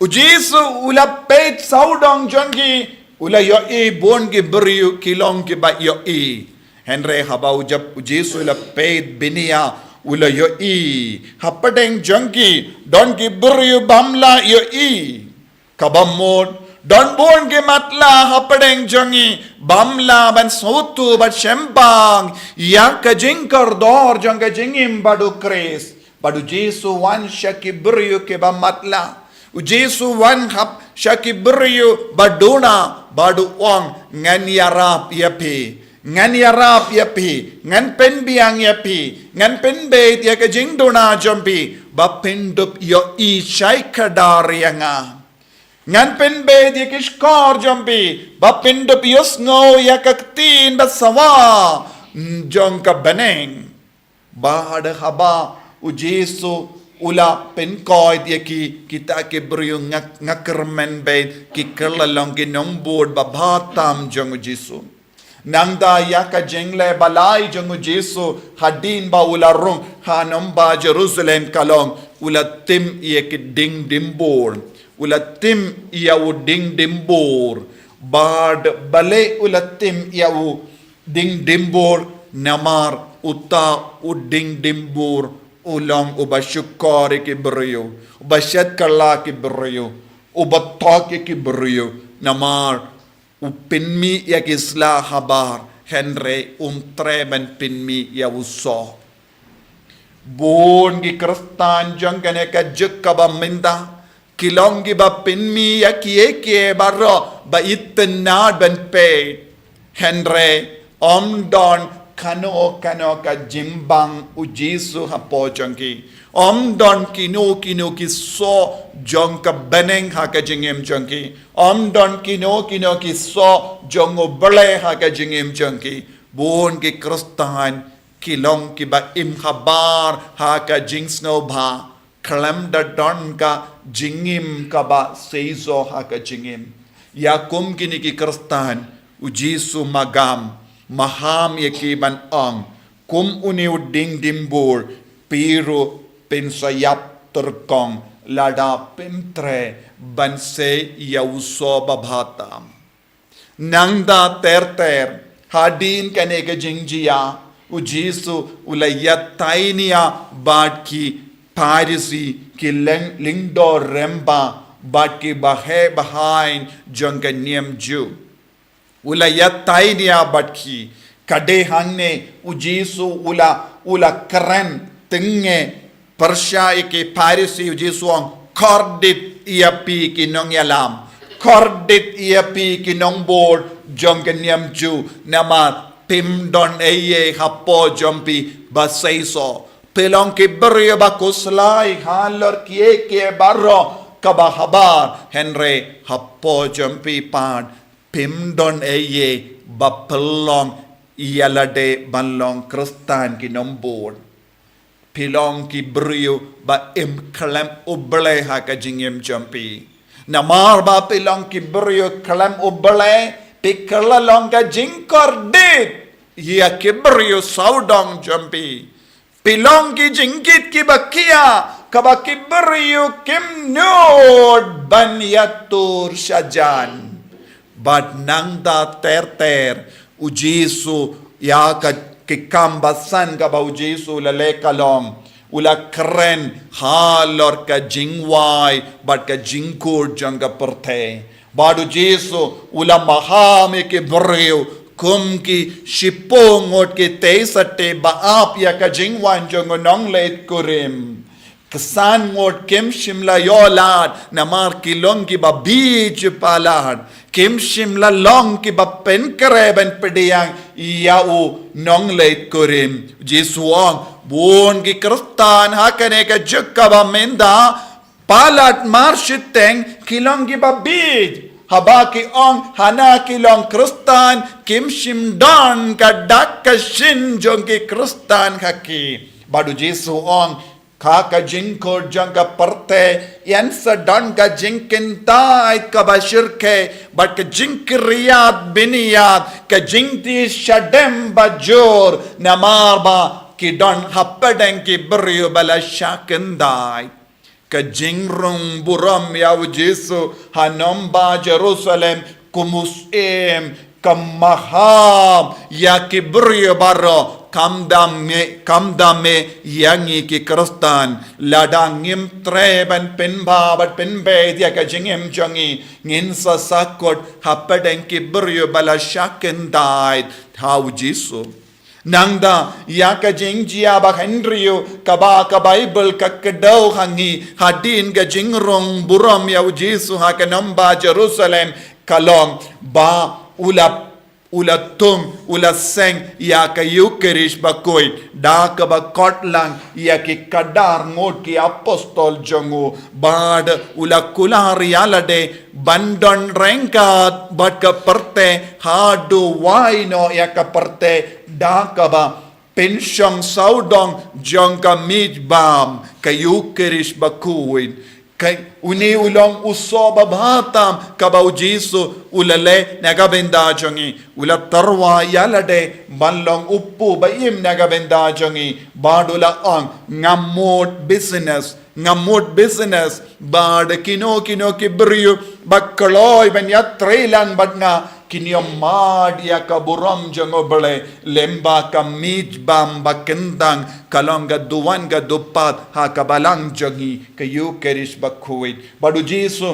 U Jisu u la peit sawdong jong ki, u la ïohi bun ki briew ki long kiba ïohi. Hynrei haba u Jep-, u Jisu u la peit bniah, u la ïohi hapdeng jong ki don ki briew bym lah ïohi. Kaba mut, don bun ki matlah hapdeng jong ngi bym lah ban sngewthuh bad shemphang ïa ka jingkordor jong ka jingim bad u Khrist. Bad u Jisu wan sha ki briew kiba matlah. U Jisu wan hap sha ki briew ba duna bad u ong, ngan ïarap ïa phi. Ngan ïarap ïa phi. Ngan pynbiang ïa phi. Ngan pynbeit ïa ka jingduna jong phi. ba pyndup ïohi shai kdar ïa nga. Ngan pynbeit ïa ki shkor jong phi ba pyndup ïohsngew ïa ka ktien ba sawa jong ka bneng. Bad haba u Jisu u la pynkoit ïa ki, kita ki briew nga, nga kyrmen beit ki kylla long ki nongbud ba bha tam jong u Jisu. Nangta ïa ka jingleh balai jong u Jisu hadien ba u la rung ha nongbah Jerusalem ka long u la tim ïa ki dieng dimbur. U la tim ïa u dieng dimbur. Bad balei u la tim ïa u dieng dimbur? Namar uta u dieng dimbur u long uba shukor ïa ki briew, uba shet kylla ki briew, uba thok ïa ki briew. Namar u pynmih ïa ki sla habar, hynrei um treh ban pynmih ïa u soh. Bun ki Khristan jong kane ka juk kaba mynta ki long kiba pynmih ïa kiei kiei baroh ba itynnad ban peit. Hynrei ym don kano kano ka jingbang u Jisu hapoh jong ki. Ym don kino kino ki soh jong ka bneng ha ka jingim jong ki. Ym don kino kino ki soh jong U Blei ha ka jingim jong ki. Bun ki Khristan ki long kiba im khabar ha ka jingsngewbha khlem da don ka jingim kaba seisoh ha ka jingim. Ïa kum kine ki Khristan u Jisu maham, maham ïa ki ban ong, kum une u dieng dimbur, phi ruh phin sa ïap tyrkhong lada phim treh ban sei ïa u soh ba bha tam. Nangta ter ter hadien kane ka jingjia, u Jisu u la ïatai nia bad ki Pharisi, ki lyngdoh rymbah bad ki baheh bahain jong ka niam Jiw. U la ïatai nia bad ki. Ka dei hangne u Jisu u la, u la kren tyngnge pyrshah ïa ki Pharisi. U Jisu u ong, kordit ïa phi ki nongïalam, kordit ïa phi ki nongbud jong ka niam Jiw, namar phim don ei ei hapoh jong phi ba seisoh. Phi long ki briew ba khuslai halor kiei kiei baroh kaba habar, hynrei hapoh jong phi pat phim don ei ei ba pynlong ïa lade ban long Khristan ki nongbud. Phi long ki briew ba im khlem U Blei ha ka jingim jong phi. Namar ba phi long ki briew khlem U Blei, phi kylla long ka jingkordit ïa ki briew sawdong jong phi. Phi long ki jingkit kiba khia kaba ki briew kim nud ban ïatur shajan. Bad nangta ter ter u Jisu ïa ka, ki kam basan kaba u Jisu u la leh ka long u la kren halor ka jingwai bad ka jingkut jong ka pyrthei. Bad u Jisu u la maham ïa ki briew kum ki shiphew ngut ki tei sate ba ap ïa ka jingwan jong u nongleit kurim. Ka san ngut kim shym la ïoh lad namar ki long kiba bieit palat. Kim shym la long kiba pynkhreh ban pdiang ïa u nongleit kurim. Jisu u ong, bun ki Khristan ha kane ka juk kaba mynta palat mar shiteng ki long kiba bieit. Haba ki ong hana ki long Khristan, kim shym don ka dak ka shin jong ki Khristan ha ki. Bad u Jisu u ong, ha ka jingkut jong ka pyrthei yn sa don ka jingkyntait kaba shyrkhei bad ka jingkyrïat bniat, ka jingtih shadem bajur, namar ba ki don hapdeng ki briew ba la shah kyntait. Ka jingrung burom ïa u Jisu ha nongbah Jerusalem kum u syiem ka maham ïa ki briew baroh, kam da mih, kam da mih ïa ngi ki Khristan. Lada ngim treh ban pynbha bad pynbeit ïa ka jingim jong ngi, ngin sa sahkut hapdeng ki briew ba la shah kyntait ha u Jisu. Nangta ïa ka jingjia ba hynriew kaba ka Baibl ka kdew ha ngi hadien ka jingrung burom ïa u Jisu ha ka nongbah Jerusalem ka long ba u la U la thung, u la seng ïa ka Ïukharist bakhuid da kaba khot lang ïa ki khadar ngut ki apostol jong u, bad u la kular ïalade ban don ryngkat bad ka pyrthei haduh wai noh ïa ka pyrthei da kaba pynshong sawdong jong ka mih bam, ka Ïukharist bakhuid. Ka, une u long u soh babha tam kaba u Jisu u la leh na ka bynta jong ngi. U la tyrwa ïalade ban long u kpu ba im na ka bynta jong ngi, bad u la ong, ngam mut business, ngam mut business bad kino kino ki briew ba kloi ban ïatrei lang bad nga, kin ïoh mad ïa ka burom jong U Blei lyngba ka mih bam ba kyntang, ka long ka duwan ka dupat ha ka balang jong ngi, ka Ïukharist bakhuid. Bad u Jisu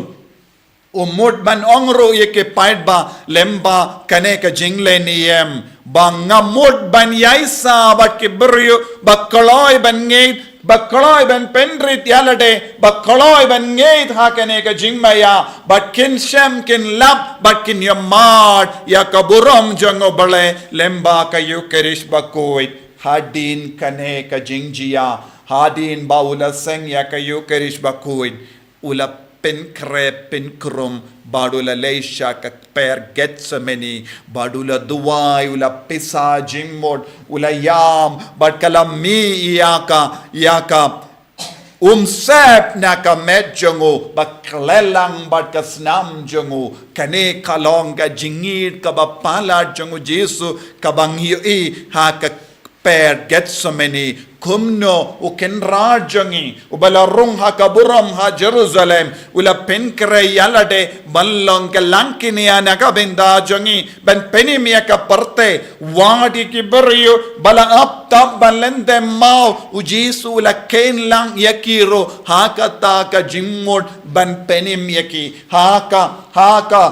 u mut ban ong ruh ïa ki paidbah lyngba kane ka jingleh niam ba ngam mut ban ïaisah bad ki briew ba kloi ban ngeit, ba kloi ban pynrit ïalade, ba kloi ban ngeit ha kane ka jingmaïa, bad kin shem kin lap bad kin ïoh mad ïa ka burom jong U Blei lyngba ka Ïukharist bakhuid. Hadien kane ka jingjia, hadien ba u la seng ïa ka Ïukharist bakhuid, u la pynkhreh pynkrum bad u la leit sha ka kper Gethsemane, bad u la duwai, u la pisa jingmut, u la ïam, bad ka la mih ïa ka, ïa ka umsyep na ka met jong u, ba khleh lang bad ka snam jong u. Kane ka long ka jingïeit kaba palat jong u Jisu kaba ngi ïohi ha ka kper Gethsemane. Kumno u Kynrad jong ngi uba la rung ha ka burom ha Jerusalem u la pynkhreh ïalade ban long ka langkñia na ka bynta jong ngi, ban pynim ïa ka pyrthei. Wat ïa ki briew ba la ap tap ban lynthem maw, u Jisu u la kheiñ lang ïa ki ruh ha kata ka jingmut ban pynim ïa ki. Ha ka, ha ka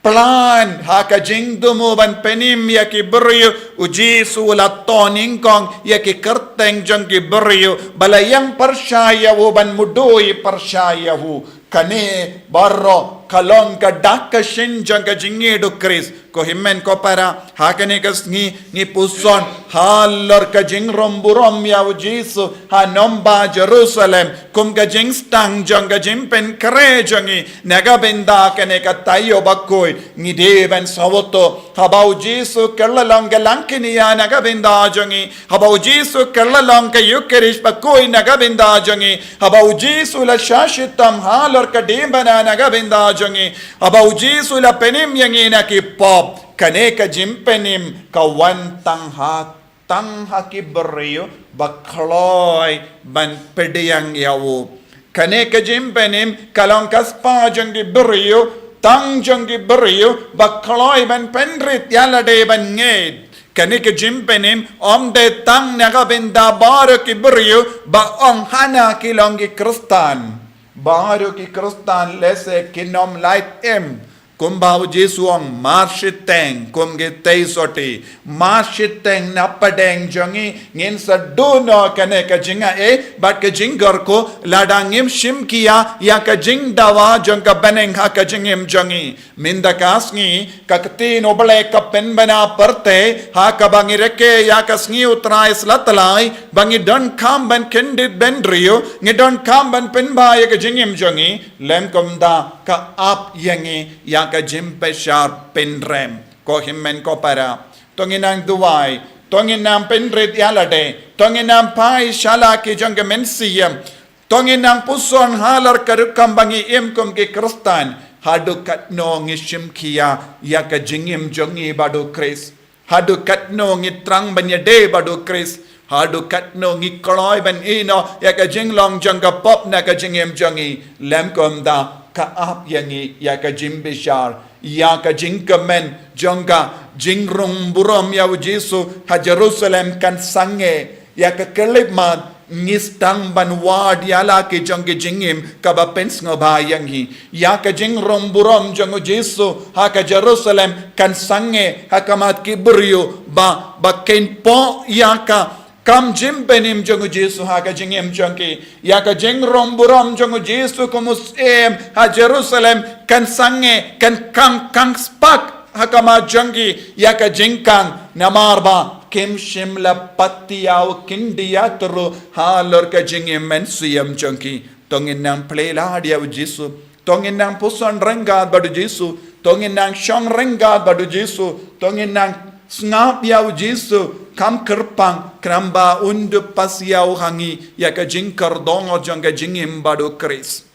plan, ha ka jingthmu ban pynim ïa ki briew, u Jisu u la thoh nyngkong ïa ki kyrteng jong ki briew ba la ïeng pyrshah ïa u, ban mudui pyrshah ïa u. Kane baroh ka long ka dak ka shin jong ka jingïeit u Khrist. Ko hynmen ko para, ha kane ka sngi ngi puson halor ka jingrung burom ïa u Jisu ha nongbah Jerusalem kum ka jingsdang jong ka jingpynkhreh jong ngi na ka bynta kane ka taïew bakhuid. Ngi dei ban sngewthuh, haba u Jisu kylla long ka langkñia na ka bynta jong ngi, haba u Jisu kylla long ka Ïukharist bakhuid na ka bynta jong ngi, haba u Jisu la shah shitom halor ka diengphna na ka bynta jong ngi, haba u Jisu la pynim ïa ngi na ki pop, kane ka jingpynim ka wan tang ha, tang ha ki briew ba kloi ban pdiang ïa u. Kane ka jingpynim ka long ka spah jong ki briew, tang jong ki briew ba kloi ban pynrit ïalade ban ngeit. Kane ka jingpynim ym dei tang na ka bynta baroh ki briew ba ong hana ki long ki Khristan. Baroh ki Khristan lehse kin ym lait im. Kumba u Jisu u ong, mar shiteng kum ki tei sotti, mar shiteng na pdeng jong ngi ngin sa duh noh kane ka jingai bad ka jingkyrkhu lada ngim shim khia ïa ka jingdawa jong ka bneng ha ka jingim jong ngi. Mynta ka sngi ka ktien U Blei ka pynbna pyrthei ha kaba ngi rakhe ïa ka sngi U Trai Slap Tyllai, ba ngi donkam ban kyndit bynriew, ngi donkam ban pynbha ïa ka jingim jong ngi. Lem kumta ka ap ïa ngi ïa ka jingbishar pynrem. Ko hynmen ko para, to ngin nang duwai, to ngin nang pynrit ïalade, to ngin nang phai sha la ki jong ka mynsiem, to ngin nang puson halor ka rukom ba ngi im kum ki Khristan. Haduh katno ngi shim khia ïa ka jingim jong ngi bad u Khrist? Haduh katno ngi thrang ban ïadei bad u Khrist? Haduh katno ngi kloi ban ïehnoh ïa ka jinglong jong ka pop na ka jingim jong ngi? Lem kumta ka ap ïa ngi ïa ka jingbishar, ïa ka jingkmen jong ka jingrung burom ïa u Jisu ha Jerusalem kan sangeh. Ïa ka khyllipmat ngi sdang ban wad ïa la ki jong ki jingim kaba pynsngewbha ïa ngi. Ïa ka jingrung burom jong u Jisu ha ka Jerusalem kan sangeh ha khmat ki briew ba, ba kin pop ïa ka kam jingpynim jong u Jisu ha ka jingim jong ki. Ïa ka jingrung burom jong u Jisu kum u Syiem ha Jerusalem kan sangeh, kan khang, khang spak ha khmat jong ki ïa ka jingkhang, namar ba kim shym la pat ïa u khyndiat ruh halor ka jingim mynsiem jong ki. To ngin nang plie lad ïa u Jisu. To ngin nang pyrshang ryngkat bad u Jisu. To ngin nang shong ryngkat bad u Jisu. To ngin nang sngap ïa u Jisu. Kham kyrpang, khnang ba un dup pasia u ha ngi ïa ka jingkyrdoh jong ka jingim bad u Khrist.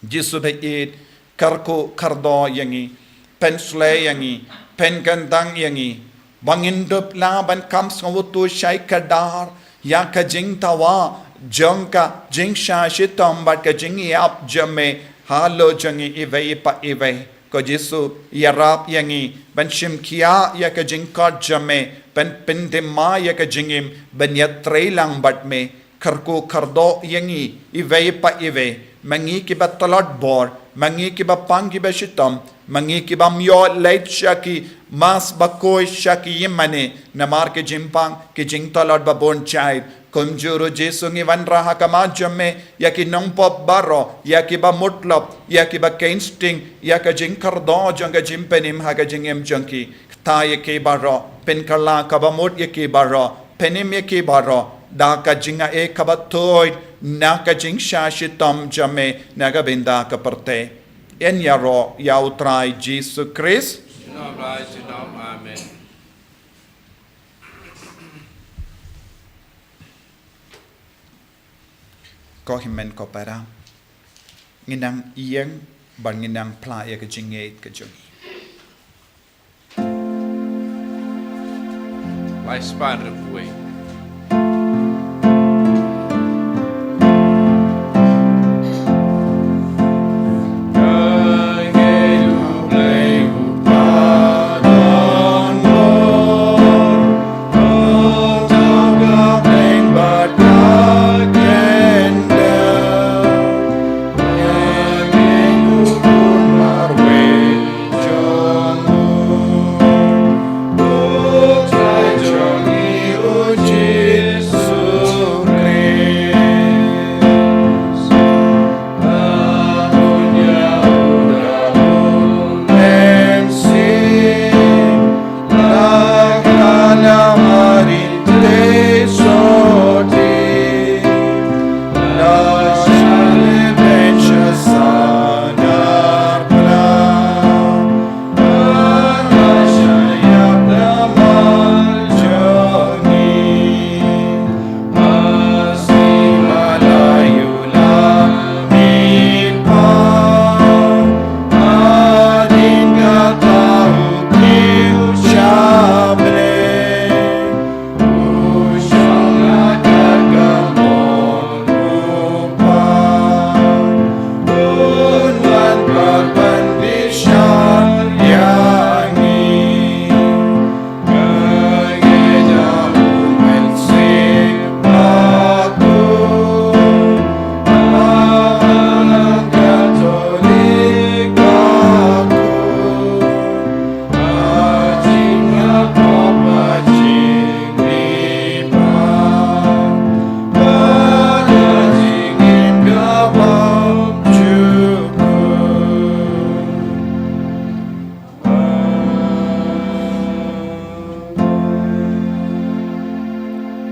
Jisu ba ïeit, kyrkhu kyrdoh ïa ngi, pynshlei ïa ngi, pynkyntang ïa ngi, ba ngin dup lah ban kham sngewthuh shai kdar ïa ka jingdawa jong ka jingshah shitom bad ka jingïap jong me halor jong ngi iwei pa iwei. Ko Jisu, ïarap ïa ngi ban shim khia ïa ka jingkhot jong me, ban pyndem ïa ka jingim, ban ïatrei lang bad me. Kyrkhu kyrdoh ïa ngi iwei pa iwei, ma ngi kiba tlot bor, ma ngi kiba pang kiba shitom, ma ngi kibym ïoh leit sha ki mass bakhuid, sha ki ïingmane, namar ki jingpang, ki jingtlot ba bun jait. Kumjuh ruh Jisu, ngi wanrah ha khmat jong me ïa ki nongpop baroh, ïa kiba mutlop, ïa kiba keiñ sting ïa ka jingkyrdoh jong ka jingpynim ha ka jingim jong ki. Kta ïa ki baroh, pynkylla kaba mut ïa ki baroh, pynim ïa ki baroh da ka jingaiei kaba tuid na ka jingshah shitom jong me na ka bynta ka pyrthei. Yn ïaroh ïa u Trai Jisu Khrist. Junom la junom, amen. Ko hynmen ko para, ngin nang ïeng bad ngin nang phla ïa ka jingngeit ka jong ngi. Lai spah hynriewphew wei.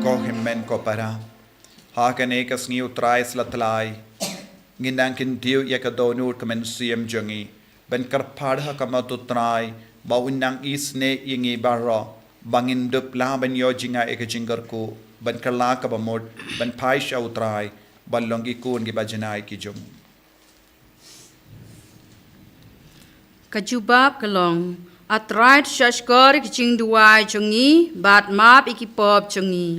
Ko hynmen ko para, ha kane ka sngi u Trai sla thlai, ngin nang kyntiew ïa ka dohnud ka mynsiem jong ngi ban kyrpad ha khmat u Trai ba un nang isynei ïa ngi baroh, ba ngin dup lah ban ïoh jingaiei ka jingkyrkhu, ban kylla kaba mut, ban phai sha u Trai, ban long ki khun kiba janai ki jong u. Ka jubab ka long: A Trai, to shahshkor ïa ki jingduwai jong ngi bad map ïa ki pop jong ngi.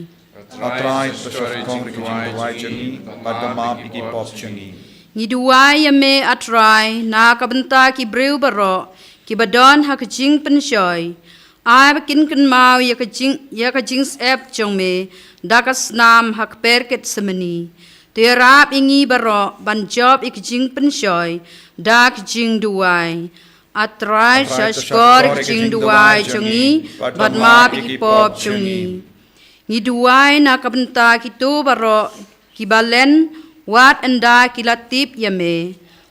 A Trai, to shahshkor ïa ki jingduwai jong ngi bad map ïa ki pop jong ngi. Ngi duwai ïa me, A Trai, na ka bynta ki briew baroh kiba don ha ka jingpynshoi. Ai ba kin kynmaw ïa ka jing, ïa ka jingsep jong me da ka snam ha ka kper Gethsemane. To ïarap ïa ngi baroh ban jop ïa ka jingpynshoi da ka jingduwai. A Trai, to shahshkor ïa ki jingduwai jong ngi bad map ïa ki pop jong ngi. Ngi duwai na ka bynta kito baroh kiba len wat ynda ki la tip ïa me,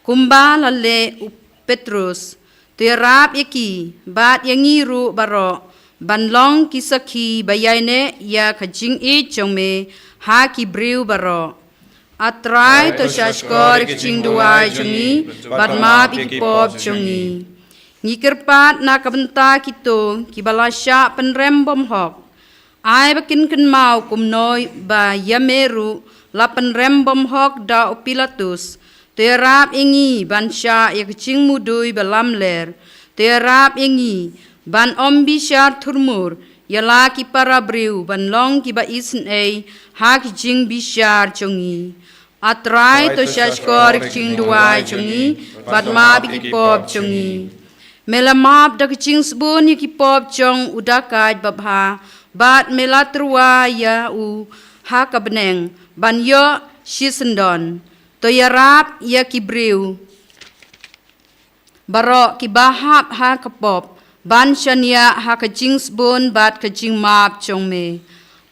kumba la leh u Petrus. To ïarap ïa ki bad ïa ngi ruh baroh ban long ki sakhi ba ïaineh ïa ka jingïeit jong me ha ki briew baroh. A Trai, to shahshkor ïa ka jingduwai jong ngi bad map ïa ki pop jong ngi. Ngi kyrpad na ka bynta kito kiba la shah pynrem bymhok. Ai ba kin kynmaw kumno ba ïa me ruh la pynrem bymhok da u Pilatus. To ïarap ïa ngi ban shah ïa ka jingmudui ba lamler. To ïarap ïa ngi ban ym bishar thurmur ïa la ki para briew ban long kiba isynei ha ki jingbishar jong ngi. A Trai, to shahshkor ïa ka jingduwai jong ngi bad map ïa ki pop jong ngi. Me la map da ka jingsbun ïa ki pop jong u dakaid babha bad me la tyrwa ïa u ha ka bneng ban ïoh shisyndon. To ïarap ïa ki briew baroh kiba hap ha ka pop ban shaniah ha ka jingsbun bad ka jingmap jong me.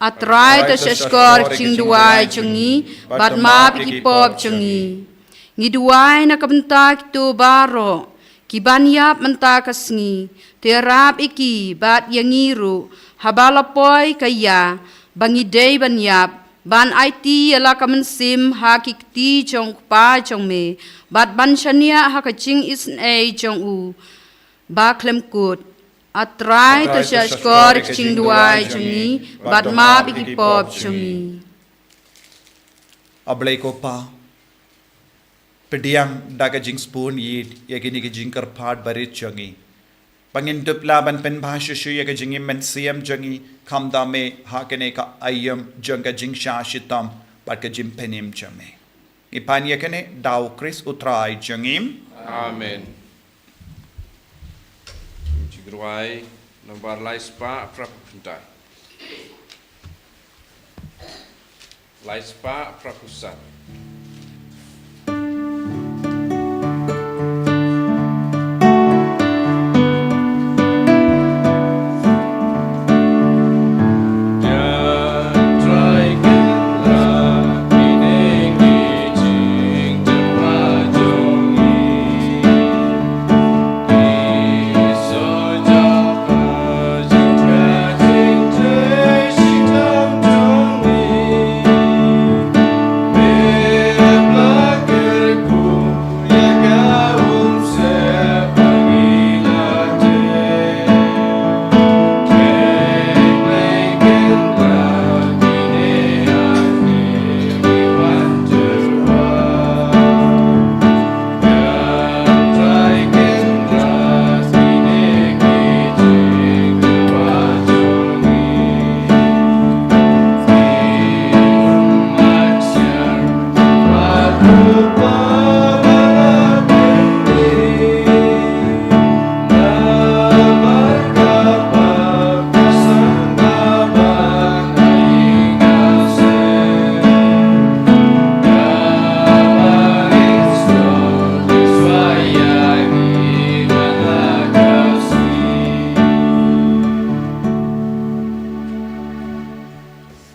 A Trai, to shahshkor ïa ka jingduwai jong ngi bad map ïa ki pop jong ngi. Ngi duwai na ka bynta kito baroh kiban ïap mynta ka sngi. To ïarap ïa ki bad ïa ngi ruh haba la poi ka ïa ba ngi dei ban ïap, ban aiti ïa la ka mynsiem ha ki kti jong u Kpa jong me bad ban shaniah ha ka jingisynei jong u ba khlem kut. A Trai, to shahshkor ïa ka jingduwai jong ngi bad map ïa ki pop jong ngi. A Blei ko Pa, pdiang da ka jingsbun ïa kine ki jingkyrpad barit jong ngi ba ngin dup lah ban pynbha shuh shuh ïa ka jingim mynsiem jong ngi kham da me ha kane ka aïom jong ka jingshah shitom bad ka jingpynim jong me. Ngi pan ïa kane da u Khrist u Trai jong ngi. Amen. Jingrwai nombar lai spah phra phew khyndai. Lai spah phra phew san.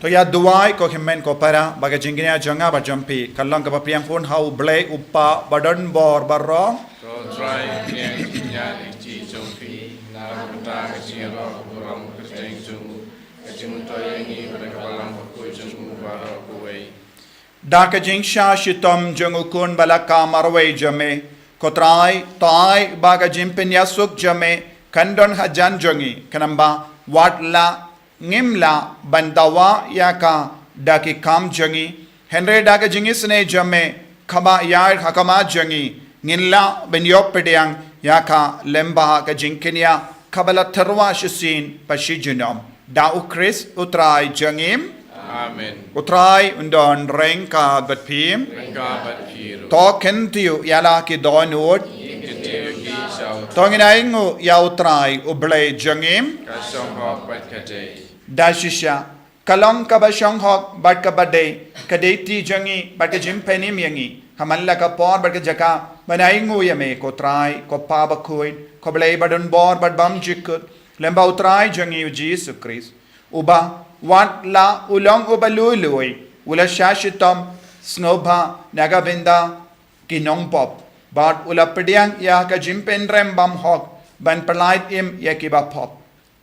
To ïa duwai ko hynmen ko para ba ka jingkñia jong nga bad jong phi kan long kaba pdiang hun ha u Blei u Kpa badonbor baroh. Ko Trai, pdiang ïa ka jingkñia jong phi na ka bynta ka jingïaroh ka burom ka jong u, ka jingmyntoi ïa ngi bad ka balang bakhuid jong u baroh kawei. Da ka jingshah shitom jong u Khun ba la kha marwei jong me, ko Trai, to ai ba ka jingpynïasuk jong me kan don hajan jong ngi, khnang ba wat la ngim lah ban dawa ïa ka da ki kam jong ngi, hynrei da ka jingisynei jong me kaba ïaid ha khmat jong ngi, ngin lah ban ïoh pdiang ïa ka lem bad ka jingkñia kaba la tyrwa shisien bad shi junom. Da u Khrist u Trai jong ngi. Amen. U Trai un don ryngkat bad phi. Ryngkat bad phi ruh. To kyntiew ïa la ki dohnud. Ngin kyntiew ki sha u. To ngin ainguh ïa u Trai u Blei jong ngi. Ka shong hok bad ka dei. Da shisha, ka long kaba shong hok bad kaba dei, ka dei ti jong ngi bad ka jingpynim ïa ngi ha man la ka por bad ka jaka ban ainguh ïa me, ko Trai, ko Pa bakhuid, ko Blei badonbor bad bymjukut, lem bad u Trai jong ngi u Jisu Khrist, uba wat la u long uba lui lui, u la shah shitom sngewbha na ka bynta ki nongpop. Bad u la pdiang ïa ka jingpynrem bymhok ban pyllait im ïa ki bapop.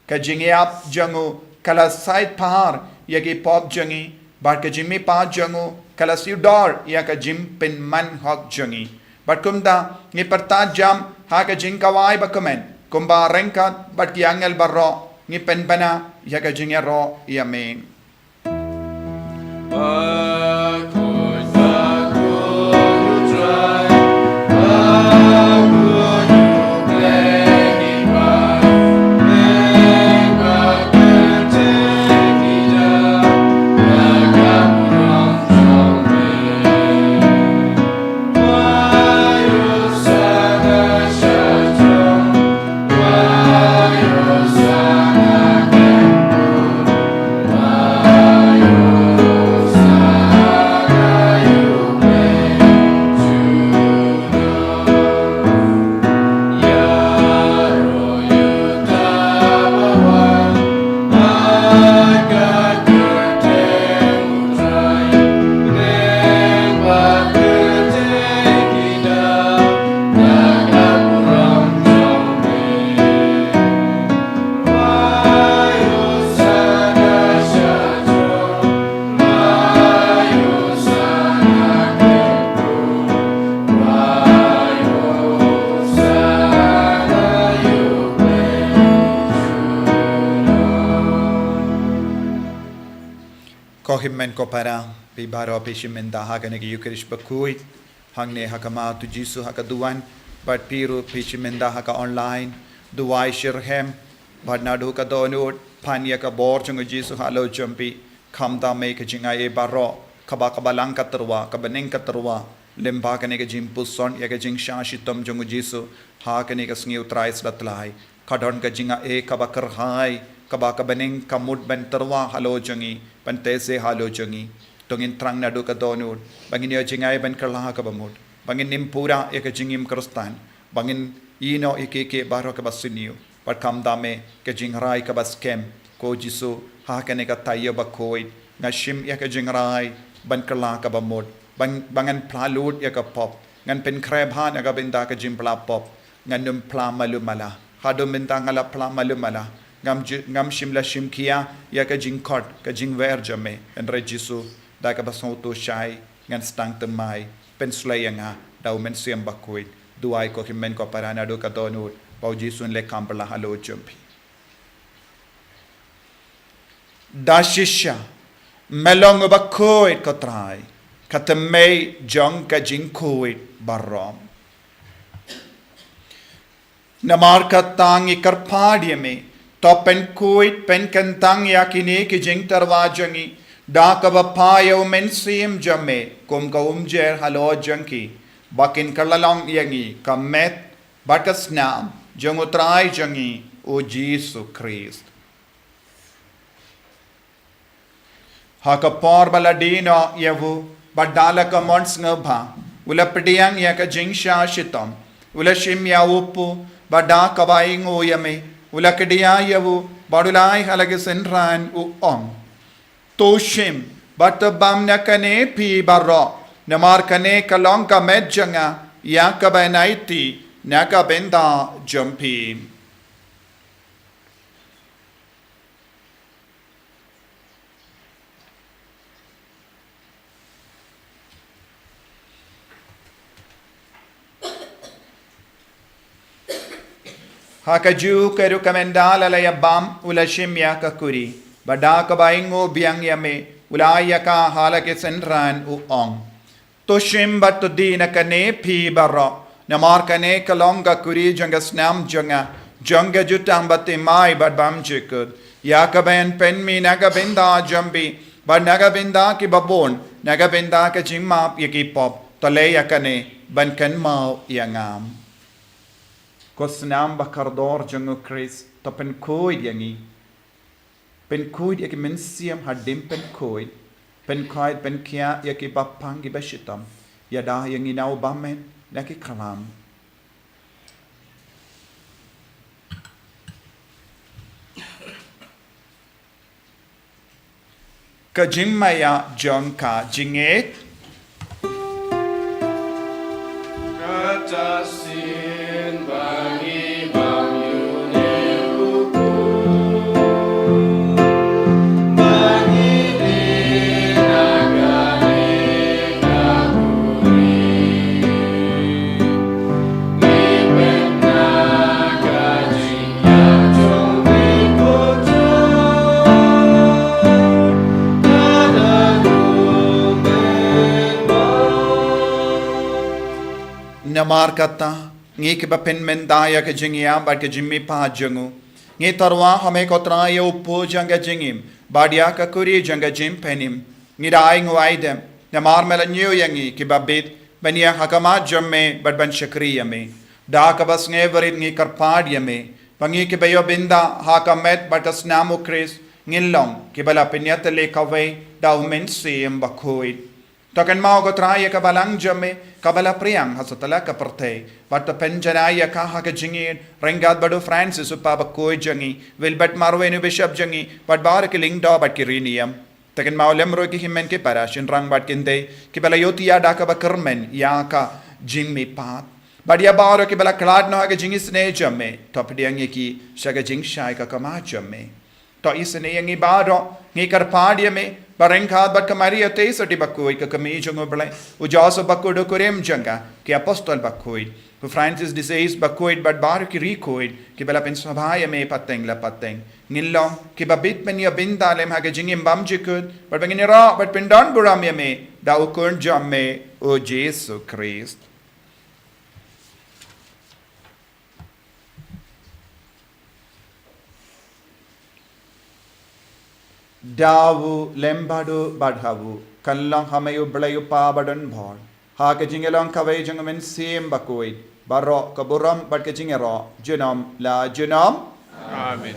Ka jingïap jong u ka la sait phar ïa ki pop jong ngi, bad ka jingmihpat jong u ka la siew dor ïa ka jingpynman hok jong ngi. Bad kumta ngi pyrta jam ha ka jingkawai bakmen, kumba ryngkat bad ki angel baroh ngi pynbna ïa ka jingïaroh ïa me. Ko hynmen ko para, phi baroh phi shim bynta ha kane ka Eucharist bakhuid hangne ha khmat u Jisu ha ka duwan, bad phi ruh phi shim bynta ha ka online. Duwai shitrhem bad naduh ka dohnud, pan ïa ka bor jong u Jisu halor jong phi. Khamtam ïa ka jingai baroh, kaba, kaba lang ka tyrwa, kaba ning ka tyrwa, lyngba kane ka jingpuson ïa ka jingshah shitom jong u Jisu ha kane ka sngi U Trai Slap Tlai. Ka don ka jingai kaba kyrhai, kaba, kaba ning ka mut ban tyrwa halor jong ngi, ban teh se halor jong ngi. To ngin thrang naduh ka dohnud ba ngin ïoh jingai ban kylla ha kaba mut, ba ngin im pura ïa ka jingim Khristan, ba ngin ïehnoh ïa kiei kiei baroh kaba sniew. Bad khamtam ïa ka jingrai kaba skhem, ko Jisu, ha kane ka taïew bakhuid nga shim ïa ka jingrai ban kylla kaba mut, ban, ba ngan phla lut ïa ka pop, ngan pynkhreh bha na ka bynta ka jingphla pop. Ngan ym phla malu mala. Haduh mynta nga la phla malu mala, ngam ju-, ngam shym la shim khia ïa ka jingkhot, ka jingwer jong me. Hynrei Jisu, da kaba sngewthuh shai ngan sdang thymmai. Pynsleh ïa nga da U Mynsiem Bakhuid. Duwai ko hynmen ko para naduh ka dohnud ba u Jisu un leh kam pyrshah halor jong phi. Da shisha me long uba khuid, ko Trai, ka thymmei jong ka jingkhuid baroh. Namar kata ngi kyrpad ïa me, to pynkhuid pynkyntang ïa kine ki jingtyrwa jong ngi da kaba phah ïa U Mynsiem jong me kum ka umjer halor jong ki, ba kin kylla long ïa ngi ka met bad ka snam jong U Trai jong ngi U Jisu Khrist. Ha ka por ba la die noh ïa u, bad da la ka mon sngewbha, u la pdiang ïa ka jingshah shitom, u la shim ïa u kpu, bad da kaba ainguh ïa me, u la kdiah ïa u, bad u la ai ha la ki synran, u ong: To shim bad to bam na kane phi baroh, namar kane ka long ka met jong nga, ïa kaba yn aiti na ka bynta jong phi. Ha kajuh ka rukom ynda la la ïa bam, u la shim ïa ka kuri, bad da kaba ainguh biang ïa me, u la ai ïa ka ha la ki synran, u ong: To shim bad to die na kane phi baroh, namar kane ka long ka kuri jong ka snam jong nga, jong ka jutang bathymmai bad bymjukut, ïa kaba yn pynmih na ka bynta jong phi bad na ka bynta kiba bun, na ka bynta ka jingmap ïa ki pop. To leh ïa kane ban kynmaw ïa nga. Ko snam ba kordor jong U Khrist, to pynkhuid ïa ngi. Pynkhuid ïa ki mynsiem hadien pynkhuid, pynkhuid pynkhiah ïa kiba pang kiba shitom, ïada ïa ngi na u bymman na ki khlam. Ka jingmaïa jong ka jingngeit. Ka Sa shisien ba ngi bam ïa une u khun, ba ngi leit na ka liang ka buri, ngi peit na ka jingïaid jong me, ko Trai, ka la dum mynba. Namar kata, ngi kiba pynmynta ïa ka jingïap bad ka jingmihpat jong u, ngi tyrwa ha me ko Trai ïa u pud jong ka jingim bad ïa ka kuri jong ka jingpynim. Ngi da ai nguaidem namar me la ñiew ïa ngi kiba bit ban ïeng ha khmat jong me bad ban shakri ïa me. Da kaba sngewrit ngi kyrpad ïa me ba ngi kiba ïoh bynta ha ka met bad ka snam u Khrist, ngin long kiba la pynïatylli kawei da u Mynsiem Bakhuid. To kynmaw ko Trai ïa ka balang jong me kaba la pdiang ha satlak ka pyrthei, bad to pynjanai ïa ka ha ka jingïeit ryngkat bad u Francis u Papa bakhuid jong ngi, Wilbert Marwein u Bishop jong ngi, bad baroh ki lyngdoh bad ki riewniam. To kynmaw lem ruh ki hynmen ki para, shynrang bad kynthei kiba la ïohthiah da kaba kyrmen ïa ka jingmihpat, bad ïa baroh kiba la khlad noh ha ka jingisynei jong me, to pdiang ïa ki sha ka jingshai ka khmat jong me. To isynei ïa ngi baroh, ngi kyrpad ïa me ba ryngkat bad ka Maria Theisotti bakhuid, ka kmie jong u Blei, u Joseph bakhuid u kurim jong ka, ki apostol bakhuid, u Francis de Sales bakhuid bad baroh ki riewkhuid kiba la pynsngewbha ïa me pateng la pateng, ngin long kiba bit ban ïoh bynta lem ha ka jingim bymjukut, bad ba ngin ïaroh bad pyndonburom ïa me da u Khun jong me u Jisu Khrist. Da u lem bad u bad ha u, kan long ha me U Blei U Kpa badonbor, ha ka jingïalong kawei jong U Mynsiem Bakhuid, baroh ka burom bad ka jingïaroh junom la junom. Amen.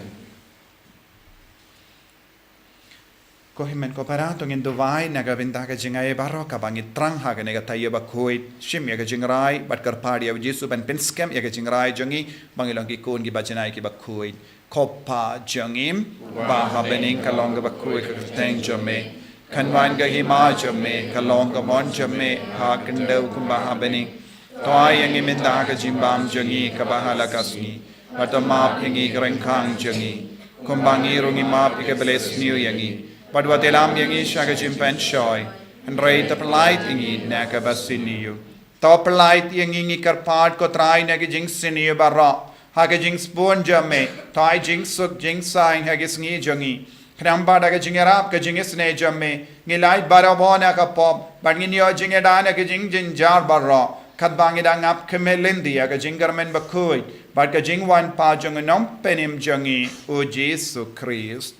Ko hynmen ko para, to ngin duwai na ka bynta ka jingai baroh kaba ngi thrang ha kane ka taïew bakhuid, shim ïa ka jingrai bad kyrpad ïa U Jisu ban pynskhem ïa ka jingrai jong ngi ba ngi long ki khun kiba janai kiba khuid. Ko Pa jong ngi ba ha bneng, ka long kaba khuid ka kyrteng jong me, kan wan ka hima jong me, ka long ka mon jong me ha khyndew kumba ha bneng. To ai ïa ngi mynta ka jingbam jong ngi kaba ha la ka sngi, bad to map ïa ngi ki ryngkang jong ngi, kumba ngi ruh ngi map ïa kiba la isniew ïa ngi, bad wat ïalam ïa ngi sha ka jingpynshoi, hynrei to pyllait ïa ngi na kaba sniew. To pyllait ïa ngi, ngi kyrpad ko Trai, na ka jingsniew baroh, ha ka jingsbun jong me, to ai jingsuk jingsaiñ ha ka sngi jong ngi. Khnang ba da ka jingïarap ka jingisynei jong me, ngin lait barabor na ka pop, bad ngin ïoh jingïada na ka jingjynjar baroh, katba ngi dang ap khmih lynti ïa ka jingkyrmen bakhuid bad ka jingwan pat jong U Nongpynim jong ngi, U Jisu Khrist.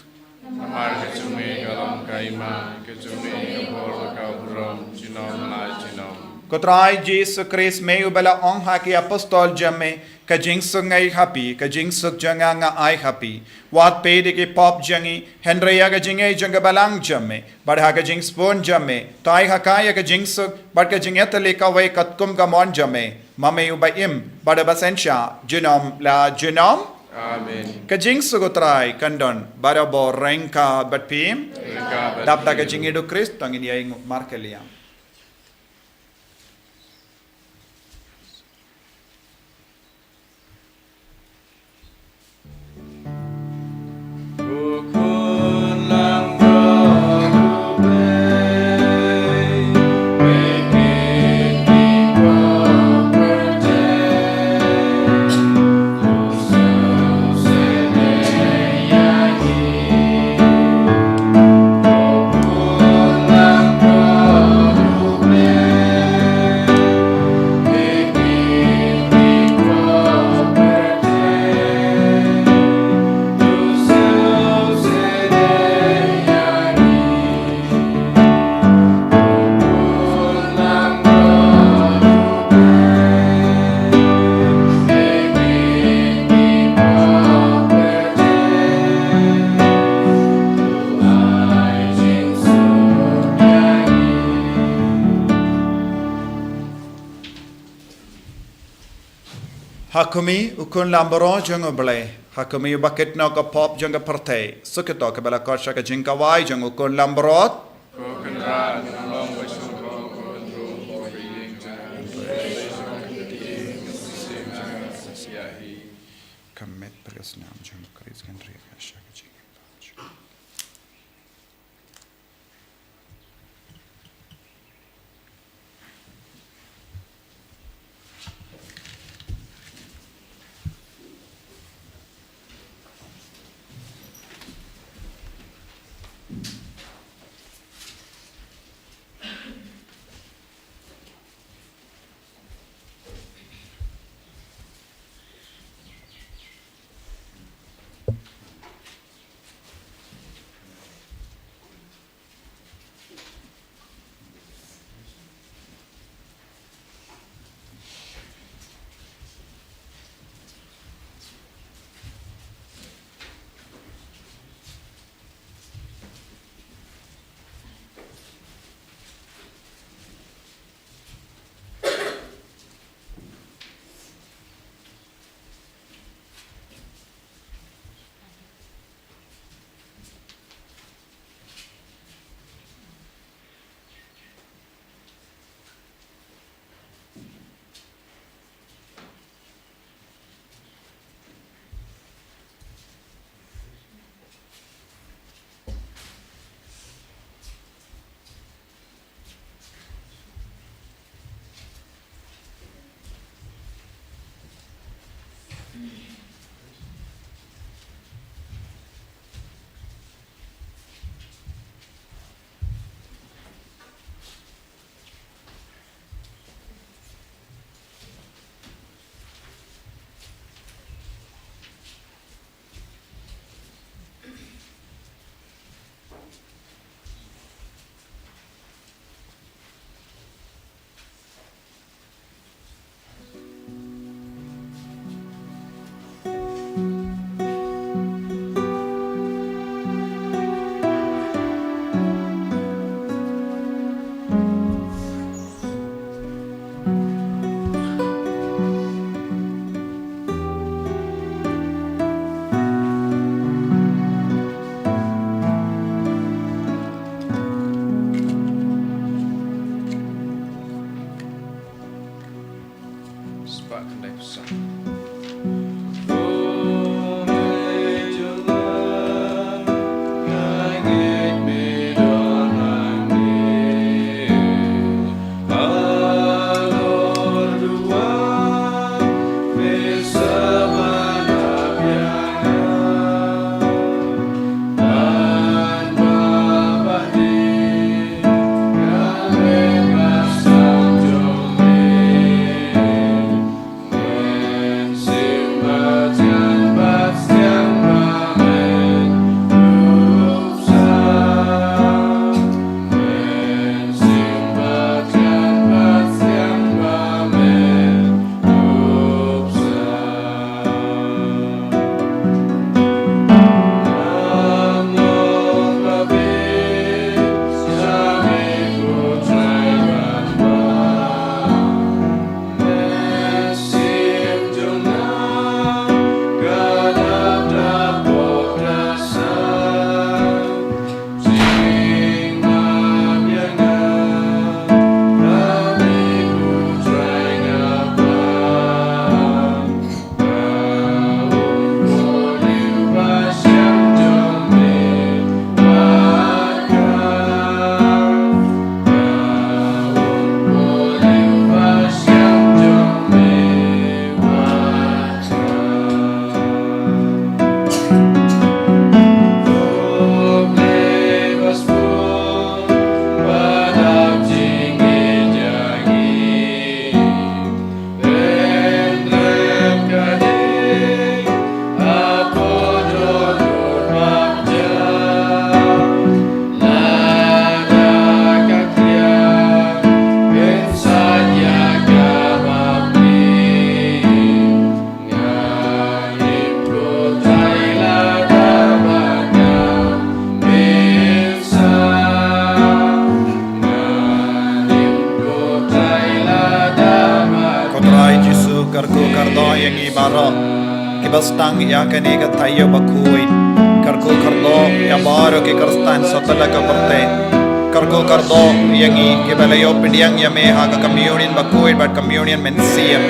Namar ka jong me ka long ka hima, ka jong me ka bor, ka burom, junom la junom. Ko Trai Jisu Khrist, me uba la ong ha ki apostol jong me, ka jingsuk nga ai ha phi, ka jingsuk jong nga nga ai ha phi. Wat peit ïa ki pop jong ngi, hynrei ïa ka jingaiei jong ka balang jong me, bad ha ka jingsbun jong me, to ai ha ka ïa ka jingsuk bad ka jingïatylli kawei katkum ka mon jong me, ma me uba im bad uba synshar junom la junom. Amen. Ka jingsuk U Trai kan don barabor ryngkat bad phi. Ryngkat bad phi. Dap da ka jingïeit U Khrist, to ngin ïainguh markylliang. Ha khmih, u khun langbrot jong U Blei. Ha khmih, uba kit noh ka pop jong ka pyrthei. Suk ïa to kaba la khot sha ka jingkhawai jong u khun langbrot. Ko Kynrad, ngan long ba shong ko, ko Kynrad, ko Kynrad. Snam jong Khrist kan ri ka sha ka jingim. Spah khyndai phew saw. Ko Trai Jisu, kyrkhu kyrdoh ïa ngi baroh kiba sdang ïa kane ka taïew bakhuid. Kyrkhu kyrdoh ïa baroh ki Khristan satlak ka pyrthei. Kyrkhu kyrdoh ïa ngi kiba la ïoh pdiang ïa me ha ka communion bakhuid bad communion mynsiem.